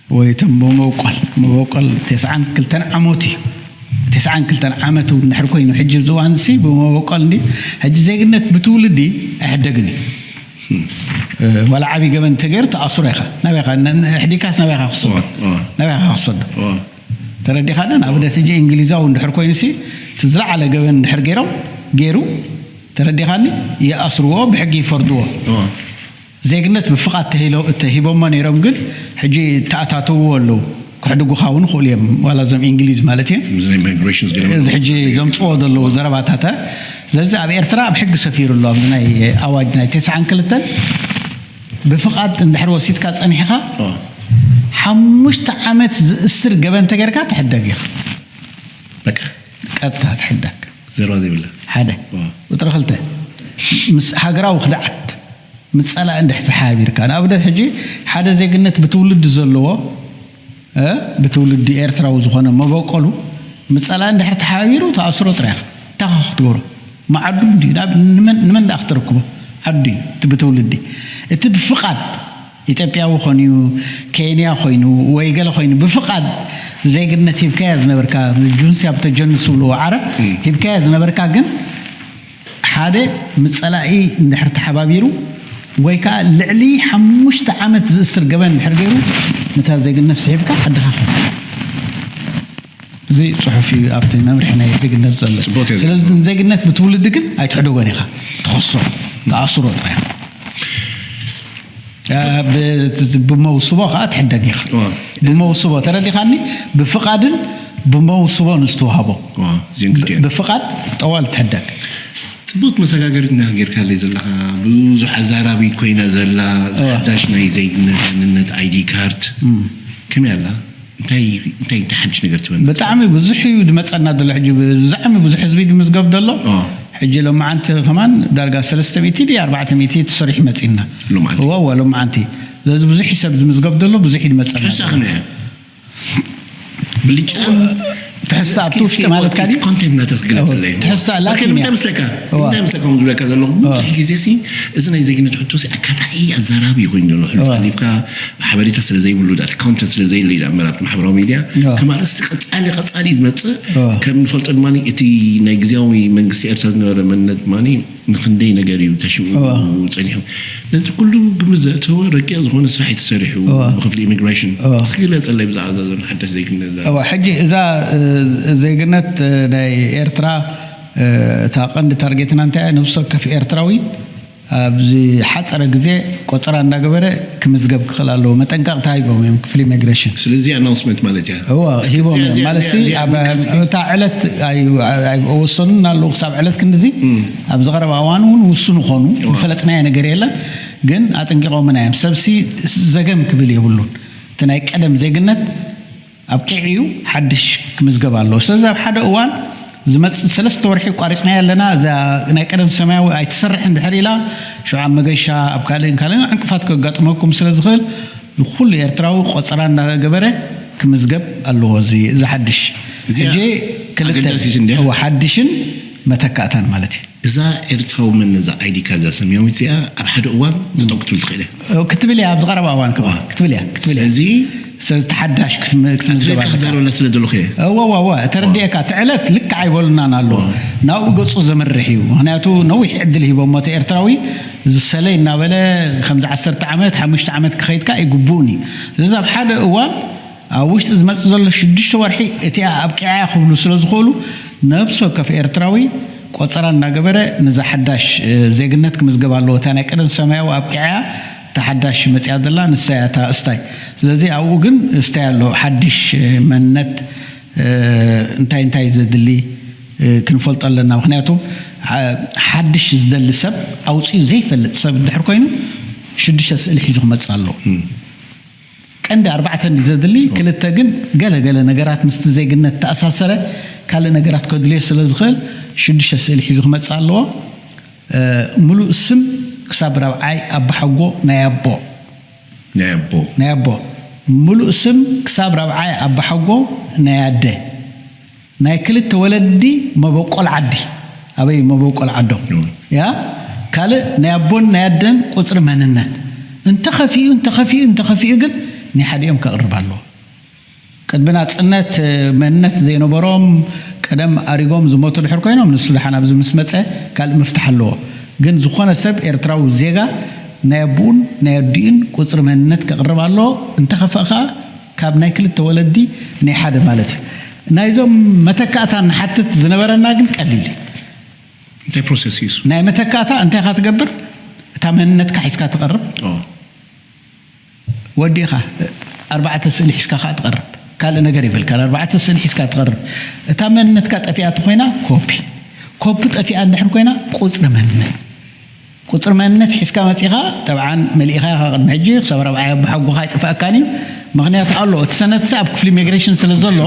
ወይ እቶም ብመበቆል፣ መበቆል ተስዓን ክልተን ዓመት እዩ። ተስዓን ክልተን ዓመት እውን ድሕር ኮይኑ ሕጂ ኣብዚ እዋን እዚ ብመበቆል እንዲ። ሕጂ ዜግነት ብትውልዲ ኣይሕደግን እዩ። ዋላ ዓብዪ ገበን እንተገይሩ ተኣስሮ ኢኻ። ናበይ ኢኻ? ን- ን- ሕዲካስ ናበይ ኢኻ ክሰዶ? ናበይ ኢኻ ክሰዶ? ተረዲኻና? ንኣብነት ሕጂ እንግሊዛዊ እንድሕር ኮይኑ ሲ እቲ ዝለዓለ ገበን እንድሕር ገይሮም ገይሩ፣ ተረዲኻኒ? ይኣስርዎ፣ ብሕጊ ይፈርድዎ። ዜግነት ብፍቓድ ተሂሎ- ተሂቦሞ ነይሮም፣ ግን ሕጂ ተኣታተውዎ ኣለዉ። ክሕድጉኻ እውን ይኽእሉ እዮም፣ ዋላ እዞም እንግሊዝ ማለት እዩ። እዚ ናይ ማይግሬሽንስ ገለ እዚ ሕጂ ዘምፅዎ ዘለዉ ዘረባታት። ስለዚ ኣብ ኤርትራ ኣብ ሕጊ ሰፊሩ ኣሎ፣ ኣብዚ ናይ ኣዋጅ ናይ ተስዓን ክልተን ብፍቓድ እንድሕር ወሲድካ ጸኒሕኻ ሓሙሽተ ዓመት ዝእስር ገበን ተገይርካ ትሕደግ ኢኻ። በቃ ቀጥታ ትሕደግ። ዘረባ ዘይብላ። ሓደ። ቁፅሪ ክልተ፣ ምስ ሃገራዊ ክድዓት ምስ ጸላኢ እንድሕር ተሓባቢርካ። ንኣብነት ሕጂ ሓደ ዜግነት ብትውልዲ ዘለዎ፣ እ፣ ብትውልዲ ኤርትራዊ ዝኾነ መበቆሉ ምስ ጸላኢ እንድሕር ተሓባቢሩ ተኣስሮ ጥራይ ኢኻ። እንታይ ኢኻ ክትገብሮ? መዓዱ እንድዩ። ናብ ንመን፣ ንመን ደኣ ክተረክቦ? ዓዱ እዩ እቲ ብትውልዲ። እቲ ብፍቓድ ኢትዮጵያዊ ኾንዩ፣ ኬንያ ኾይኑ፣ ወይ ገለ ኾይኑ፣ ብፍቓድ ዜግነት ሂብካያ ዝነበርካ፣ ጁንሲ ኣብ ተጀንስ ዝብልዎ ዓረብ፣ ሂብካያ ዝነበርካ ግን ሓደ ምስ ጸላኢ እንድሕር ተሓባቢሩ ወይ ከኣ ልዕሊ ሓሙሽተ ዓመት ዝእስር ገበን እንድሕር ገይሩ ነታ ዜግነት ስሒብካ ዓድኻ ከድ። እዚ ጽሑፍ እዩ ኣብቲ መምርሒ ናይ ዜግነት ዘሎ። ጽቡቕ እዩ። ስለዚ ንዜግነት ብትውልዲ ግን ኣይትሕደጎን ኢኻ። ትኸሶ፣ ትኣስሮ ጥራይ። እ፣ ብ-፣ ብመውስቦ ከኣ ትሕደግ ኢኻ። እዋ። ብመውስቦ ተረዲኻኒ? ብፍቓድን ብመውስቦን ዝተዋህቦ። እዋ፣ እዚን ክልቲኤን። ብፍቓድ ጠዋል ትሕደግ። ጽቡቕ መሰጋገሪት እንዲኻ ጌርካለይ ዘለኻ። ብዙሕ ኣዛራቢት ኮይና ዘላ፣ እዛ እዋ። ሓዳሽ ናይ ዜግነት፣ መንነት፣ ኣይዲ ካርድ። እም። ከመይ ኣላ? እንታይ፣ እንታይ፣ እንታይ ሓድሽ ነገር ትበል? ብጣዕሚ ብዙሕ እዩ ዝመጸና ዘሎ። ሕጂ ብዛዕሚ ብዙሕ ህዝቢ ድምዝገብ ዘሎ። እዋ። ሕጂ ሎማዓንቲ ከማን ዳርጋ ሰለስተ ሚእቲ ድዩ ኣርባዕተ ሚእቲ ተሰሪሑ መጺና። ሎማዓንቲ? እዋ፣ እዋ፣ ሎማዓንቲ። ስለዚ ብዙሕ እዩ ሰብ ዝምዝገብ ዘሎ፣ ብዙሕ እዩ ዝመጸና ትሕሳ ዘሎ። ከመይ እያ? ብልጫ ትሕስታ ኣብቲ እስኪ፣ ውሽጢ እስኪ ማለት ወኪል ካሊ? ኮንቴንት ናተስ ግለጸለይ። ትሕስታ በቃ ላኪን ንምንታይ እያ። ምስለካ? እዋ። ንምንታይ ምስለካ ከምኡ ዝብለካ ዘለኹ? እዋ። ብዙሕ ግዜ ሲ፣ እዚ ናይ ዜግነት ሕቶ ሲ ኣካታዒ ኣዛራቢ ኮይኑ ዘሎ። ሕሉፍ እዋ። ሓሊፍካ ሓበሬታ ስለ ዘይብሉ፣ ዳት ኮንተንት ስለ ዘይብሉ ኢላ እምበር ኣብቲ ማሕበራዊ ሚድያ እዋ። ከም ኣርእስቲ ቀጻሊ፣ ቀጻሊ ዝመጽእ እዋ። ከም ንፈልጦ ድማ እቲ ናይ ግዜያዊ መንግስቲ ኤርትራ ዝነበረ መንነት ድማ ንኽንደይ ነገር እዩ ተሽሚዑ እዋ። ጸኒሑ። ነዚ ኩሉ ግምት ዘእተወ ረቂቕ ዝኾነ ስራሕ እዩ ተሰሪሑ እዋ። ብክፍሊ ኢሚግሬሽን። እዋ። እስኪ ግለጸለይ ብዛዕባ እዛ ዘሎ ሓዳሽ ዜግነት እዛ። እዋ፣ ሕጂ እዛ፣ እ፣ ዜግነት፣ እ፣ ናይ ኤርትራ፣ እ፣ እታ ቀንዲ ታርጌትና እንታይ እያ? ነብሲ ወከፍ ኤርትራዊ ኣብዚ ሓጸረ ግዜ ቆጸራ እንዳገበረ ክምዝገብ ክኽእል ኣለዎ። መጠንቀቕታ ሂቦም እዮም ክፍሊ ኢሚግሬሽን። ስለዚ ኣናውንስመንት ማለት እያ። እዋ፣ እስኪ ሂቦም እዚኣ፣ እዮም። እዚኣ፣ ማለት እዚኣ፣ ሲ እዚኣ ኣብ፣ ምንካስኪ? እታ ዕለት ኣይ-፣ ኣይ-፣ ኣይወሰኑን ኣለዉ ክሳብ ዕለት ክንድዚ። እም። ኣብዚ ቀረባ እዋን እውን ውሱን ይኾኑ። እዋ። ዝፈለጥናዮ ነገር የለን። ግን ኣጠንቂቖምና እዮም። ሰብሲ ዘገም ክብል የብሉን። እቲ ናይ ቀደም ዜግነት ኣብቂዑ እዩ፣ ሓድሽ ክምዝገብ ኣለዎ። ስለዚ ኣብ ሓደ እዋን ዝመጽእ ሰለስተ ወርሒ ኣቋሪጽናያ ኣለና። እዛ ናይ ቀደም ሰማያዊ ኣይትሰርሕን ድሕር ኢላ፣ ሽዑ ኣብ መገሻ፣ ኣብ ካልእን ካልእን ዕንቅፋት ከጋጥመኩም ስለ ዝኽእል፣ ንኹሉ ኤርትራዊ ቆጸራ እንዳገበረ ክምዝገብ ኣለዎ። እዚ፣ እዚ ሓድሽ። እዚኣ ሕጂ ክልተ፣ ኣገዳሲት እንድያ። እወ፣ ሓድሽን መተካእታን ማለት እዩ። እዛ ኤርትራዊ መን ነዛ ኣይዲ ካርድ እዛ ሰማያዊት እዚኣ ኣብ ሓደ እዋን ጠጠው ክትብል ትኽእል እያ። ክትብል እያ፣ ኣብዚ ቀረባ እዋን ክትብል፣ ዋ። ክትብል እያ፣ ክትብል እያ። ስለዚ ስለዚ ተሓዳሽ ክትም- ክትምዝገብ ኣትሌትካ ኣለካ። ክዛረበላ ስለ ደለኹ እየ። እወ እወ እወ፣ ተረዲኤካ። እቲ ዕለት ልክዕ ኣይበሉናን ኣሎ። ናብኡ ገጹ ዘምርሕ እዩ። ምክንያቱ ነዊሕ ዕድል ሂቦሞ እቲ ኤርትራዊ፣ ዝሰለይ እናበለ ከምዚ ዓሰርተ ዓመት ሓሙሽተ ዓመት ክኸይድካ ኣይግብኡን እዩ። ስለዚ ኣብ ሓደ እዋን ኣብ ውሽጢ ዝመጽእ ዘሎ ሽዱሽተ ወርሒ እቲኣ ኣብቂዓ ክብሉ ስለ ዝኽእሉ፣ ነብሲ ወከፍ ኤርትራዊ ቆጸራ እናገበረ ነዛ ሓዳሽ ዜግነት ክምዝገብ ኣለዎ። እታ ናይ ቀደም ሰማያዊ ኣብቂዓ፣ እታ ሓዳሽ መጽያ ዘላ ንሳ እያ እታ እስታይ። ስለዚ ኣብኡ ግን እስታይ ኣሎ፣ ሓድሽ መንነት እንታይ እንታይ ዘድሊ ክንፈልጦ ኣለና። ምክንያቱ ሓድሽ ዝደሊ ሰብ ኣውፅኡ ዘይፈልጥ ሰብ እንድሕር ኮይኑ ሽዱሽተ ስእሊ ሒዙ ክመፅእ ኣለዎ። ቀንዲ ኣርባዕተ እንዲ ዘድሊ፣ ክልተ ግን ገለ ገለ ነገራት ምስቲ ዜግነት ተኣሳሰረ ካልእ ነገራት ከድልዮ ስለ ዝኽእል ሽዱሽተ ስእሊ ሒዙ ክመፅእ ኣለዎ። ሙሉእ ስም ክሳብ ራብዓይ ኣባሓጎ ናይ ኣቦ ናይ ኣቦ ናይ ኣቦ ሙሉእ ስም ክሳብ ራብዓይ ኣባሓጎ ናይ ኣደ ናይ ክልተ ወለዲ መበቆል ዓዲ ኣበይ መበቆል ዓዶም ያ ካልእ ናይ ኣቦን ናይ ኣደን ቁፅሪ መንነት እንተኸፊኡ እንተኸፊኡ እንተኸፊኡ ግን ናይ ሓዲኦም ከቕርብ ኣለዎ። ቅድሚ ናፅነት መንነት ዘይነበሮም ቀደም ኣሪጎም ዝሞቱ ድሕር ኮይኖም ንሱ ደሓን ኣብዚ ምስ መፀ ካልእ ምፍታሕ ኣለዎ። ግን ዝኾነ ሰብ ኤርትራዊ ዜጋ ናይ ኣቦኡን ናይ ኣዲኡን ቁፅሪ መንነት ከቕርብ ኣለዎ። እንተኸፍአ ከዓ ካብ ናይ ክልተ ወለዲ ናይ ሓደ ማለት እዩ። ናይዞም መተካእታ ንሓትት ዝነበረና ግን ቀሊል እዩ። እንታይ process እዩ እሱ? ናይ መተካእታ እንታይ ኢኻ ትገብር? እታ መንነትካ ሒዝካ ትቐርብ። ወዲኻ ኣርባዕተ ስእሊ ሒዝካ ከዓ ትቐርብ። ካልእ ነገር ይብልካ። ኣርባዕተ ስእሊ ሒዝካ ትቐርብ። እታ መንነትካ ጠፊኣ ተኾይና ኮፒ ኮፒ ጠፊኣ እንድሕር ኮይና ቁፅሪ መንነት ቁፅሪ መንነት ሒዝካ መፂኻ ጠብዓን መሊእኻ ኢኻ ቅድሚ ሕጂ ክሳብ ረብዓይ ኣቦሓጎኻ ኣይጠፍኣካን እዩ። ምክንያቱ ኣሎ እቲ ሰነድሲ ኣብ ክፍሊ ኢሚግሬሽን ስለ ዘሎ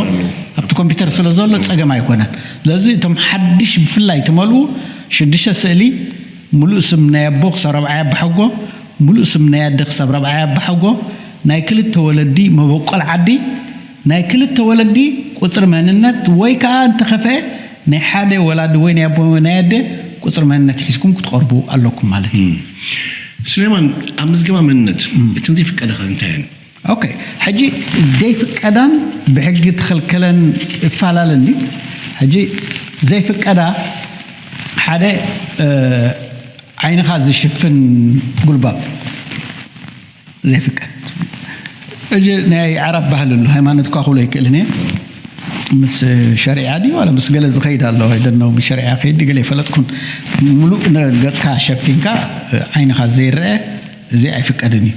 ኣብቲ ኮምፒውተር ስለ ዘሎ ፀገም ኣይኮነን። ስለዚ እቶም ሓድሽ ብፍላይ ትመልኡ ሽዱሽተ ስእሊ ሙሉእ ስም ናይ ኣቦ ክሳብ ረብዓይ ኣቦሓጎ፣ ሙሉእ ስም ናይ ኣደ ክሳብ ረብዓይ ኣቦሓጎ፣ ናይ ክልተ ወለዲ መበቆል ዓዲ፣ ናይ ክልተ ወለዲ ቁፅሪ መንነት ወይ ከዓ እንተኸፍአ ናይ ሓደ ወላዲ ወይ ናይ ኣቦ ወይ ናይ ኣደ ቁፅሪ መንነት ሒዝኩም ክትቐርቡ ኣለኩም ማለት እዩ። ሱሌማን ኣብ ምዝገባ መንነት እተን ዘይፍቀዳኻ እንታይ እየን? ኦኬ ሕጂ ዘይፍቀዳን ብሕጊ ትኽልከለን እፈላለን እዩ። ሕጂ ዘይፍቀዳ ሓደ ዓይንኻ ዝሽፍን ጉልባብ ዘይፍቀድ። እጂ ናይ ዓረብ ባህሊ ኣሎ ሃይማኖት እኳ ክብሎ ይክእልን እየ ምስ ሸሪዓ ድዩ ዋላ ምስ ገለ ዝኸይድ ኣሎ ኣይደነው ብሸሪዓ ከይድ ገለ ይፈለጥኩን ሙሉእ ገፅካ ሸፊንካ ዓይንኻ ዘይረአ እዚ ኣይፍቀድን እዩ።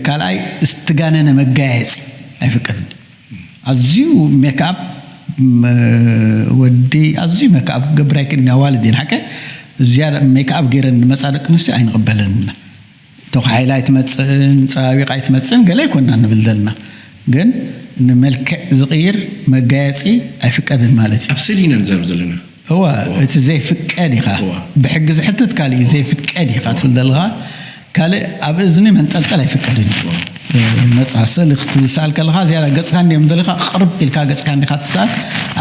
ካልኣይ ዝተጋነነ መጋየፂ ኣይፍቀድን። ኣዝዩ ሜክኣፕ ወዲ ኣዝዩ ሜክኣፕ ክገብር ኣይክእልን ኣዋልድ እየን ሓቀ ዝያዳ ሜክኣፕ ገይረን ዝመፃ ደቂ ኣንስትዮ ኣይንቕበለን ኢና። ተኳሒላ ኣይትመፅእን ፀባቢቓ ኣይትመፅእን ገለ ኣይኮና ንብል ዘለና ግን ንመልክዕ ዝቕይር መጋየፂ ኣይፍቀድን ማለት እዩ። ኣብ ስእሊ ኢና ንዛረብ ዘለና። እዋ እቲ ዘይፍቀድ ኢኻ ብሕጊ ዝሕትት ካልእ እዩ ዘይፍቀድ ኢኻ ትብል ዘለኻ ካልእ ኣብ እዝኒ መንጠልጠል ኣይፍቀድን እዩ። ነፃ ስእሊ ክትስኣል ከለኻ ዝያዳ ገፅካ እንዲዮም ደሊኻ ቅርብ ኢልካ ገፅካ እንዲኻ ትስኣል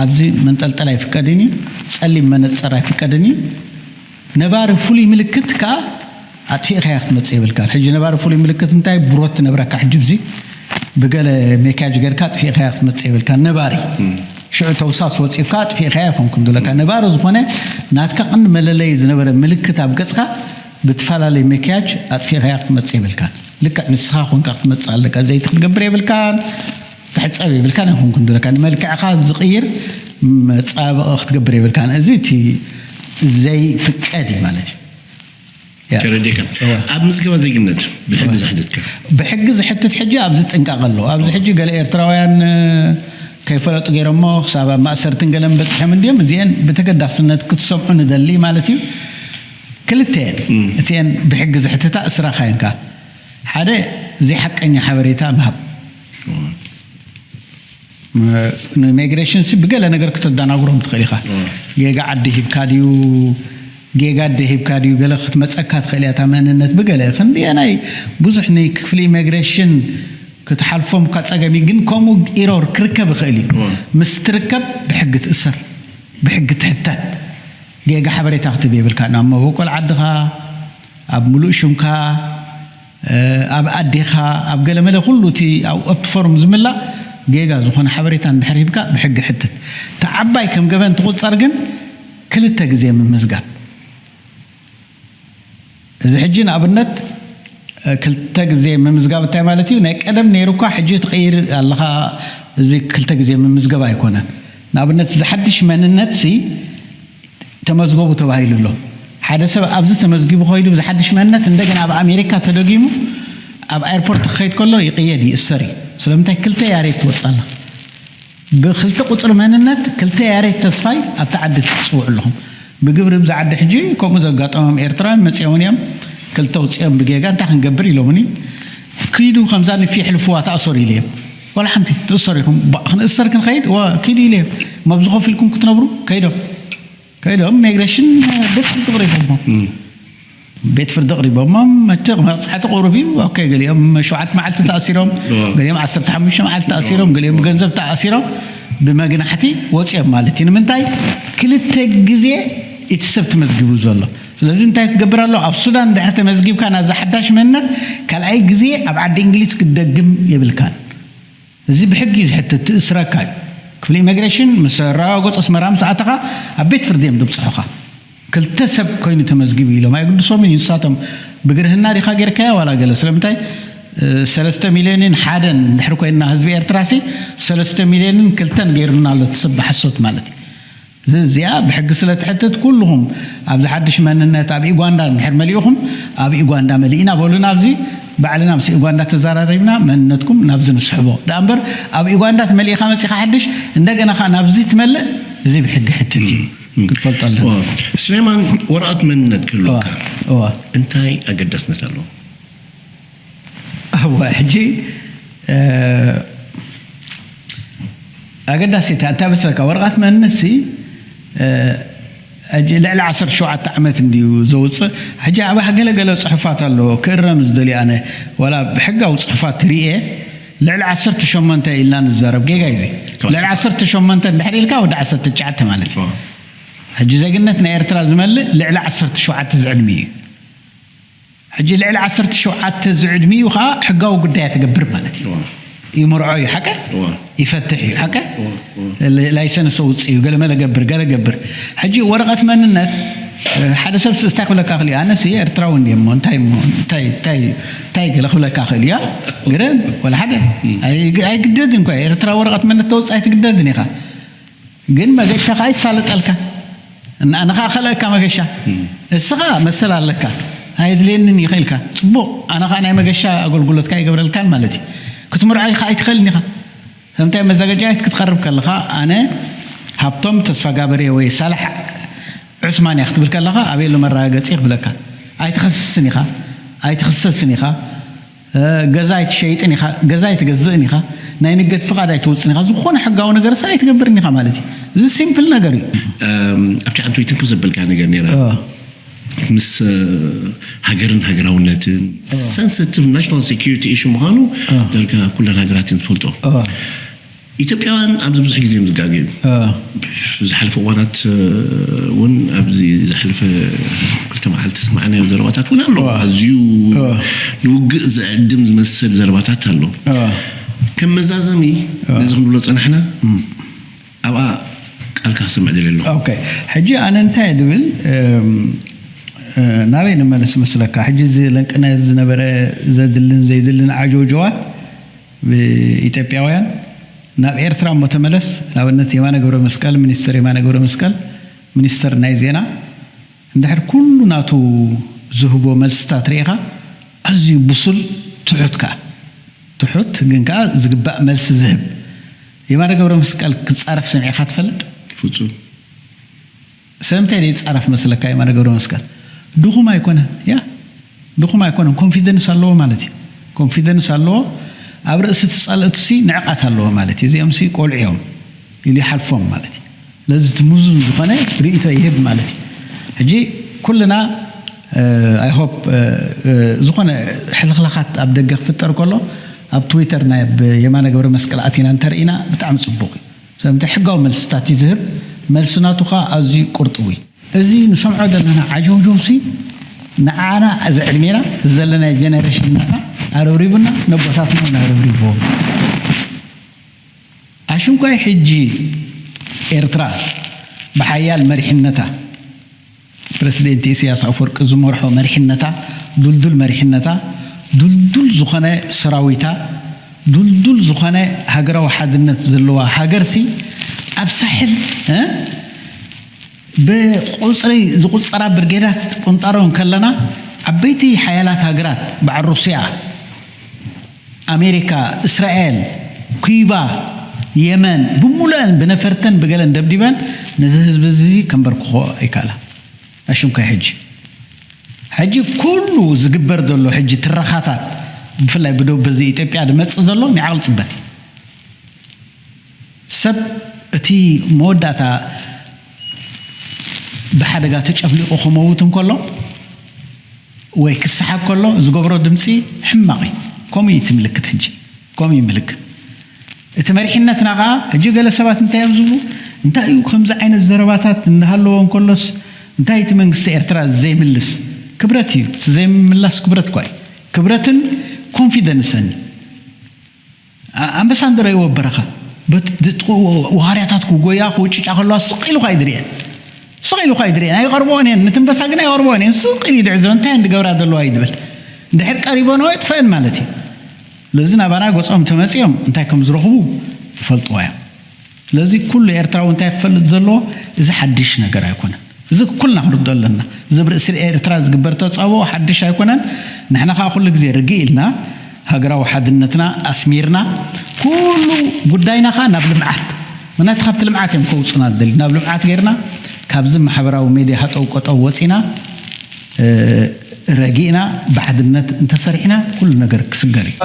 ኣብዚ መንጠልጠል ኣይፍቀድን እዩ። ፀሊም መነፀር ኣይፍቀድን እዩ። ነባሪ ፍሉይ ምልክት ከዓ ኣጥፊእካያ ክትመፅእ የብልካን። ሕጂ ነባሪ ፍሉይ ምልክት እንታይ ብሮት ትነብረካ ሕጂ ብዚ ብገለ ሜክያጅ ገርካ ኣጥፊእካያ ክትመፅእ የብልካን። ነባሪ ሽዑ ተውሳስ ወፂብካ ኣጥፊእካያ ይኾንኩም ዝብለካ ነባሪ ዝኾነ ናትካ ቅንዲ መለለይ ዝነበረ ምልክት ኣብ ገፅካ ብትፈላለይ ሜክያጅ ኣጥፊእካያ ክትመፅእ የብልካን። ልክዕ ንስኻ ኮንካ ክትመፅእ ኣለካ። ዘይቲ ክትገብር የብልካን። ትሕፀብ የብልካን ኣይኮንኩን ዝብለካ ንመልክዕኻ ዝቕይር መፃበቒ ክትገብር የብልካን። እዚ እቲ ዘይፍቀድ እዩ ማለት እዩ። ተረዲእካ ኣብ ምዝገባ ዜግነት ብሕጊ ዝሕትትካ ብሕጊ ዝሕትት ሕጂ ኣብዚ ጥንቃቕ ኣሎ። ኣብዚ ሕጂ ገለ ኤርትራውያን ከይፈለጡ ገይሮሞ ክሳብ ኣብ ማእሰርትን ገለን በፂሖም እንዲዮም። እዚአን ብተገዳስነት ክትሰምዑ ንደሊ ማለት እዩ። ክልተየን እቲአን ብሕጊ ዝሕትታ እስራኻ እየንካ። ሓደ ዘይሓቀኛ ሓበሬታ ምሃብ ንኢሚግሬሽን ሲ ብገለ ነገር ክተደናግሮም ትኽእል ኢኻ። ጌጋ ዓዲ ሂብካ ድዩ ጌጋ ኣደ ሂብካ ድዩ ገለ ክትመፀካ ትኽእል እያ እታ መንነት ብገለ ክንድየ ናይ ብዙሕ ንክፍሊ ኢሚግሬሽን ክትሓልፎም እኳ ፀገም እዩ ግን ከምኡ ኢሮር ክርከብ ይኽእል እዩ። ምስ ትርከብ ብሕጊ ትእሰር ብሕጊ ትሕተት። ጌጋ ሓበሬታ ክትብ የብልካ ናብ መበቆል ዓድኻ ኣብ ሙሉእ ሽምካ ኣብ ኣዴኻ ኣብ ገለመለ ኩሉ እቲ ኣብቲ ፎርም ዝምላእ ጌጋ ዝኾነ ሓበሬታ እንድሕር ሂብካ ብሕጊ ሕትት። እቲ ዓባይ ከም ገበን ትቑጸር ግን ክልተ ግዜ ምምዝጋብ። እዚ ሕጂ ንኣብነት ክልተ ግዜ ምምዝጋብ እንታይ ማለት እዩ? ናይ ቀደም ነይሩ እኳ ሕጂ ትቕይር ኣለኻ። እዚ ክልተ ግዜ ምምዝገብ ኣይኮነን። ንኣብነት እዚ ሓድሽ መንነት ሲ ተመዝገቡ ተባሂሉ ኣሎ። ሓደ ሰብ ኣብዚ ተመዝጊቡ ኮይሉ ብዝሓድሽ መንነት እንደገና ኣብ ኣሜሪካ ተደጊሙ ኣብ ኤርፖርት ክኸይድ ከሎ ይቕየድ ይእሰር እዩ። ስለምንታይ ክልተ ያሬት ትወፅእ ኣላ? ብክልተ ቁፅሪ መንነት ክልተ ያሬት ተስፋይ ኣብቲ ዓዲ ትፅውዑ ኣለኹም። ብግብሪ ብዛ ዓዲ ሕጂ ከምኡ ዘጋጠሞም ኤርትራውያን መፂኦም እዮም። ክልተ ውፅኦም ብጌጋ እንታይ ክንገብር ኢሎምኒ። ክይዱ ከምዛ ንፊ ሕልፍዋ ተኣሰሩ ኢለ እዮም። ዋላ ሓንቲ ትእሰሩ ኢኹም። ባ- ክንእሰር ክንኸይድ ዋ ኪዱ ኢለ እዮም። መብዚ ኮፍ ኢልኩም ክትነብሩ ከይዶም ከይዶም ኢሚግሬሽን ቤት ፍርዲ ቅሪቦሞ። ቤት ፍርዲ ቅሪቦሞም እቲ መቕፃዕቲ ቅሩብ እዩ። ኦኬ፣ ገሊኦም ሸውዓተ መዓልቲ ተኣሲሮም፣ ገሊኦም ዓሰርተ ሓሙሽተ መዓልቲ ተኣሲሮም፣ ገሊኦም ብገንዘብ ተኣሲሮም ብመግናሕቲ ወፂኦም ማለት እዩ። ንምንታይ ክልተ ግዜ እቲ ሰብ ተመዝጊቡ ዘሎ? ስለዚ እንታይ ክገብር ኣሎ? ኣብ ሱዳን ድሕር ተመዝጊብካ ናዛ ሓዳሽ መንነት ካልኣይ ግዜ ኣብ ዓዲ እንግሊዝ ክትደግም የብልካን። እዚ ብሕጊ እዩ ዝሕትት፣ ትእስረካ እዩ። ክፍሊ ኢሚግሬሽን ምስ ኣረጋገጹ ኣስመራ ምስ ኣተኻ ኣብ ቤት ፍርዲ እዮም ድብጽሑኻ። ክልተ ሰብ ኮይኑ ተመዝጊቡ ኢሎም ኣይግድሶምን እዩ። ንሳቶም ብግርህና ዲኻ ጌርካያ ዋላ ገለ? ስለምንታይ እ፣ ሰለስተ ሚልዮንን ሓደን እንድሕር ኮይንና ህዝቢ ኤርትራ ሲ ሰለስተ ሚልዮንን ክልተን ገይሩና ኣሎ እቲ ሰብ ብሓሶት ማለት እዩ። እዚ እዚኣ ብሕጊ ስለ ትሕትት ኩልኹም ኣብዚ ሓድሽ መንነት ኣብ ኢጓንዳ እንድሕር መሊእኹም ኣብ ኢጓንዳ መሊእና በሉና። ኣብዚ ባዕልና ምስ ኢጓንዳ ተዘራሪብና መንነትኩም ናብዚ ንስሕቦ ደኣ እምበር ኣብ ኢጓንዳ ትመሊእኻ መጺኻ ሓድሽ እንደገና ኸዓ ናብዚ ትመልእ እዚ ብሕጊ ሕትት እዩ። ክትፈልጦ ኣለና። እዋ፣ ስሌማን፣ ወረቐት መንነት ክህልወካ እዋ፣ እዋ። እንታይ ኣገዳስነት ኣለዎ? እዋ፣ ሕጂ እ፣ ኣገዳሲታ እንታይ መስለካ? ወረቐት መንነት ሲ እ፣ ሕጂ ልዕሊ ዓሰርተ ሸውዓተ ዓመት እንድዩ ዘውፅእ። ሕጂ ኣብ ገለ ገለ ፅሑፋት ኣለዎ ክእረም ዝደልዩ ኣነ ዋላ ብሕጋዊ ፅሑፋት ትርእየ ልዕሊ ዓሰርተ ሸሞንተ ኢልና ንዛረብ ጌጋ እዩ። ልዕሊ ዓሰርተ ሸሞንተ እንድሕር ኢልካ ወዲ ዓሰርተ ትሽዓተ ማለት እዩ። ሕጂ ዜግነት ናይ ኤርትራ ዝመልእ ልዕሊ ዓሰርተ ሸውዓተ ዝዕድሚ እዩ። ሕጂ ልዕሊ ዓሰርተ ሸውዓተ ዝዕድሚኡ ኸዓ ሕጋዊ ጉዳያ ትገብር ማለት እዩ። እዋ። ይምርዖ እዩ ሓቀ? እዋ። ይፈትሕ እዩ ሓቀ? እዋ፣ እዋ። ል- ላይሰንስ ኣውፅእ እዩ ገለመለ ገብር ገለ ገብር። ሕጂ ወረቐት መንነት እ፣ ሓደ ሰብ ስእስታይ ክብለካ ክእል እዩ። ኣነስ ኤርትራዊ እንዲ እሞ እንታይ እሞ እንታይ እንታይ እንታይ ገለ ክብለካ ክእል እያ። ግረ ወላ ሓደ ኣይ- ኣይግደድን እኳ ኤርትራ ወረቐት መንነት ተወፅእ ኣይትግደድን ኢኻ። ግን መገሻ ከዓ ይሳለጠልካ። እና ኣነ ከዓ ከልአካ መገሻ። እስኻ መሰል ኣለካ። ኣይድልየንን ይኽእልካ። ፅቡቕ። ኣነ ከዓ ናይ መገሻ ኣገልግሎትካ ይገብረልካን ማለት እዩ። ክትምርዖ ኢኻ ኣይትኽእልን ኢኻ። ከምታይ መዘጋጃየት ክትቐርብ ከለኻ ኣነ ሃብቶም ተስፋ ጋበሬ ወይ ሳልሕ ዑስማን እያ ክትብል ከለኻ ኣበየሎ መረጋገፂ ክብለካ። ኣይትኸስስን ኢኻ። ኣይትኽሰስን ኢኻ። ገዛ ኣይትሸይጥን ኢኻ፣ ገዛ ኣይትገዝእን ኢኻ፣ ናይ ንገድ ፍቓድ ኣይትወፅን ኢኻ፣ ዝኾነ ሕጋዊ ነገር ሳ ኣይትገብርን ኢኻ ማለት እዩ። እዚ ሲምፕል ነገር እዩ። ኣብቲ ሓንቲ ወይ ትንክፍ ዘበልካ ነገር ነራ ምስ ሃገርን ሃገራውነትን ሰንስቲቭ ናሽናል ሴኪሪቲ ኢሹ ምዃኑ ዳርጋ ኩለን ሃገራት እየን ዝፈልጦ። ኢትዮጵያውያን ኣብዚ ብዙሕ ግዜ እዮም ዝጋገዩ። ዝሓለፈ እዋናት እውን ኣብዚ ዝሓለፈ ክልተ መዓልቲ ሰማዕናዮ ዘረባታት እውን ኣሎ። ኣዝዩ ንውግእ ዝዕድም ዝመስል ዘረባታት ኣሎ። ከም መዛዘሚ ነዚ ክንብሎ ፀናሕና ኣብኣ ቃልካ ክሰምዕ ደልየ ኣለኹ። ኦኬ፣ ሕጂ ኣነ እንታይ ድብል ናበይ ንመለስ መስለካ? ሕጂ እዚ ለንቅነ ዝነበረ ዘድልን ዘይድልን ዓጀውጀዋት ብኢትዮጵያውያን ናብ ኤርትራ እሞ ተመለስ። ንኣብነት የማነ ገብረ መስቀል፣ ሚኒስተር የማነ ገብረ መስቀል፣ ሚኒስተር ናይ ዜና፣ እንድሕር ኩሉ ናቱ ዝህቦ መልስታት ርኢኻ፣ ኣዝዩ ብሱል፣ ትሑት ከኣ፣ ትሑት ግን ከኣ ዝግባእ መልሲ ዝህብ። የማነ ገብረ መስቀል ክጻረፍ ሰሚዕካ ትፈልጥ? ፍጹም። ስለምንታይ ዘይጻረፍ መስለካ? የማነ ገብረ መስቀል ድኹም ኣይኮነን። ያ፣ ድኹም ኣይኮነን። ኮንፊደንስ ኣለዎ ማለት እዩ። ኮንፊደንስ ኣለዎ። ኣብ ርእሲ እቲ ጸልእቱ ሲ ንዕቐት ኣለዎ ማለት እዩ። እዚኦም ሲ ቆልዑ እዮም ኢሉ ይሓልፎም ማለት እዩ። ስለዚ እቲ ምዙን ዝኾነ ርእይቶ ይህብ ማለት እዩ። ሕጂ ኩልና ኣይ ሆፕ ዝኾነ ሕልኽላኻት ኣብ ደገ ክፍጠር ከሎ ኣብ ትዊተር ናይ ብ- የማነ ገብረ መስቀል ኣቲና እንተርኢና ብጣዕሚ ጽቡቕ እዩ። ስለምንታይ ሕጋዊ መልስታት እዩ ዝህብ። መልሲ ናቱ ኸዓ ኣዝዩ ቁርጥዊ እዩ። እዚ ንሰምዖ ዘለና ዓጀውጀውሲ ንዓና እዚ ዕድሜና ዘለናዮ ጀነሬሽን ናና ኣረብሪቡና፣ ነቦታትና እውን ኣረብሪብዎም። ኣሽንኳይ ሕጂ ኤርትራ ብሓያል መሪሕነታ፣ ፕረሲደንት ኢሳያስ ኣፈወርቂ ዝመርሖ መሪሕነታ፣ ዱልዱል መሪሕነታ፣ ዱልዱል ዝኾነ ሰራዊታ፣ ዱልዱል ዝኾነ ሃገራዊ ሓድነት ዘለዋ ሃገርሲ፣ ኣብ ሳሕል እ ብቁጽሪ ዝቁጸራ ብርጌዳት ቁንጣሮ እንከለና፣ ዓበይቲ ሓያላት ሃገራት በዓል ሩስያ፣ ኣሜሪካ፣ እስራኤል፣ ኩባ፣ የመን ብምሉአን ብነፈርተን ብገለን ደብዲበን ነዚ ህዝቢ እዚ ከንበርክኾ ኣይከኣላ። ኣሽንኳይ ሕጂ ሕጂ ኩሉ ዝግበር ዘሎ ሕጂ ትረኻታት፣ ብፍላይ ብደቡብ በዚ ኢትዮጵያ ዝመጽእ ዘሎ ናይ ዓቕሊ ጽበት እዩ። ሰብ እቲ መወዳእታ ብሓደጋ ተጨፍሊቑ ክመውት እንከሎ ወይ ክሰሓግ ከሎ ዝገብሮ ድምፂ ሕማቕ እዩ። ከምኡ እዩ እቲ ምልክት። ሕጂ ከምኡ እዩ ምልክት። እቲ መሪሕነትና ከዓ ሕጂ ገለ ሰባት እንታይ እዮም ዝብሉ? እንታይ እዩ ከምዚ ዓይነት ዘረባታት እናሃለዎ እንከሎስ እንታይ እቲ መንግስቲ ኤርትራ ዘይምልስ? ክብረት እዩ። እቲ ዘይምምላስ ክብረት እኳ እዩ። ክብረትን ኮንፊደንስን እዩ። ኣ-፣ ኣንበሳ እንድረእይዎ በረኻ በት-፣ ዝጥቁ-፣ ዋህርያታት ክጎያ ክውጭጫ ከለዋ ስቕ ኢሉ ኳ ይድርየን። ስቕ ኢሉ ኳ ይድርየን። ኣይቐርብኦን እየን። ንትንበሳ ግን ኣይቐርብኦን እየን። ስቕ ኢሉ ይድዕዞ። እንታይ እየን ዝገብራ ዘለዋ እዩ ዝብል። እንድሕር ቀሪቦንኦ የጥፈአን ማለት እዩ። ስለዚ ናባና ገጾም ተመጺኦም እንታይ ከም ዝረኽቡ ይፈልጥዎ እዮም። ስለዚ ኩሉ ኤርትራዊ እንታይ ክፈልጥ ዘለዎ፣ እዚ ሓድሽ ነገር ኣይኮነን። እዚ ኩልና ክንርድኦ ኣለና። እዚ ኣብ ርእሲ ኤርትራ ዝግበር ተጻብኦ ሓድሽ ኣይኮነን። ንሕና ከኣ ኩሉ ግዜ ርግእ ኢልና ሃገራዊ ሓድነትና ኣስሚርና፣ ኩሉ ጉዳይና ከኣ ናብ ልምዓት፣ ምኽንያቱ ካብቲ ልምዓት እዮም ከውጹና ዝደልዩ። ናብ ልምዓት ጌርና ካብዚ ማሕበራዊ ሜድያ ሃጠው ቀጠው ወጺና፣ እ፣ ረጊእና ብሓድነት እንተሰሪሕና ኩሉ ነገር ክስገር እዩ።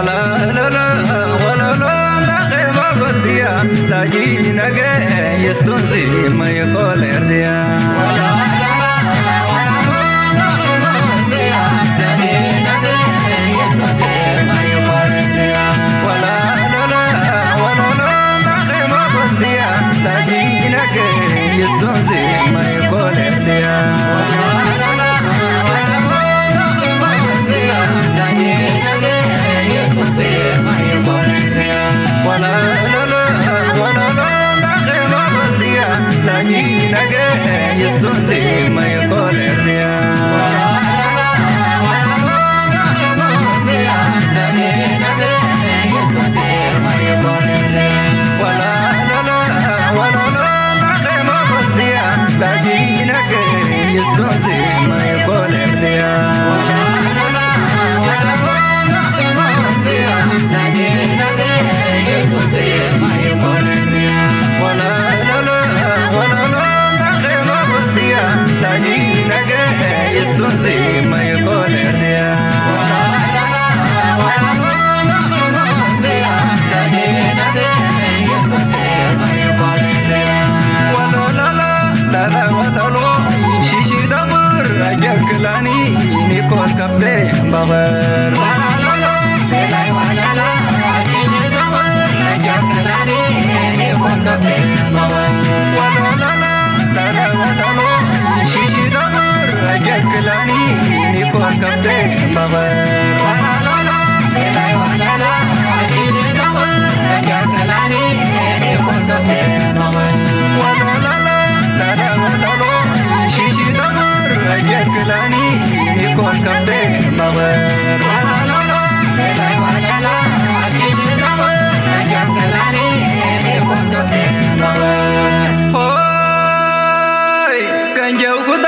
ሆይ ገንጀው ጉዳ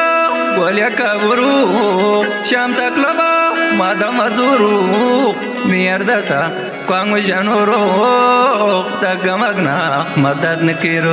ጎልያ ከብሩ ሻምታ ክለባ ማዳማ ዙሩ ሚያርዳታ ኳንጉ ጀኑሩ ደገመግናኽ መዳት ንኪሩ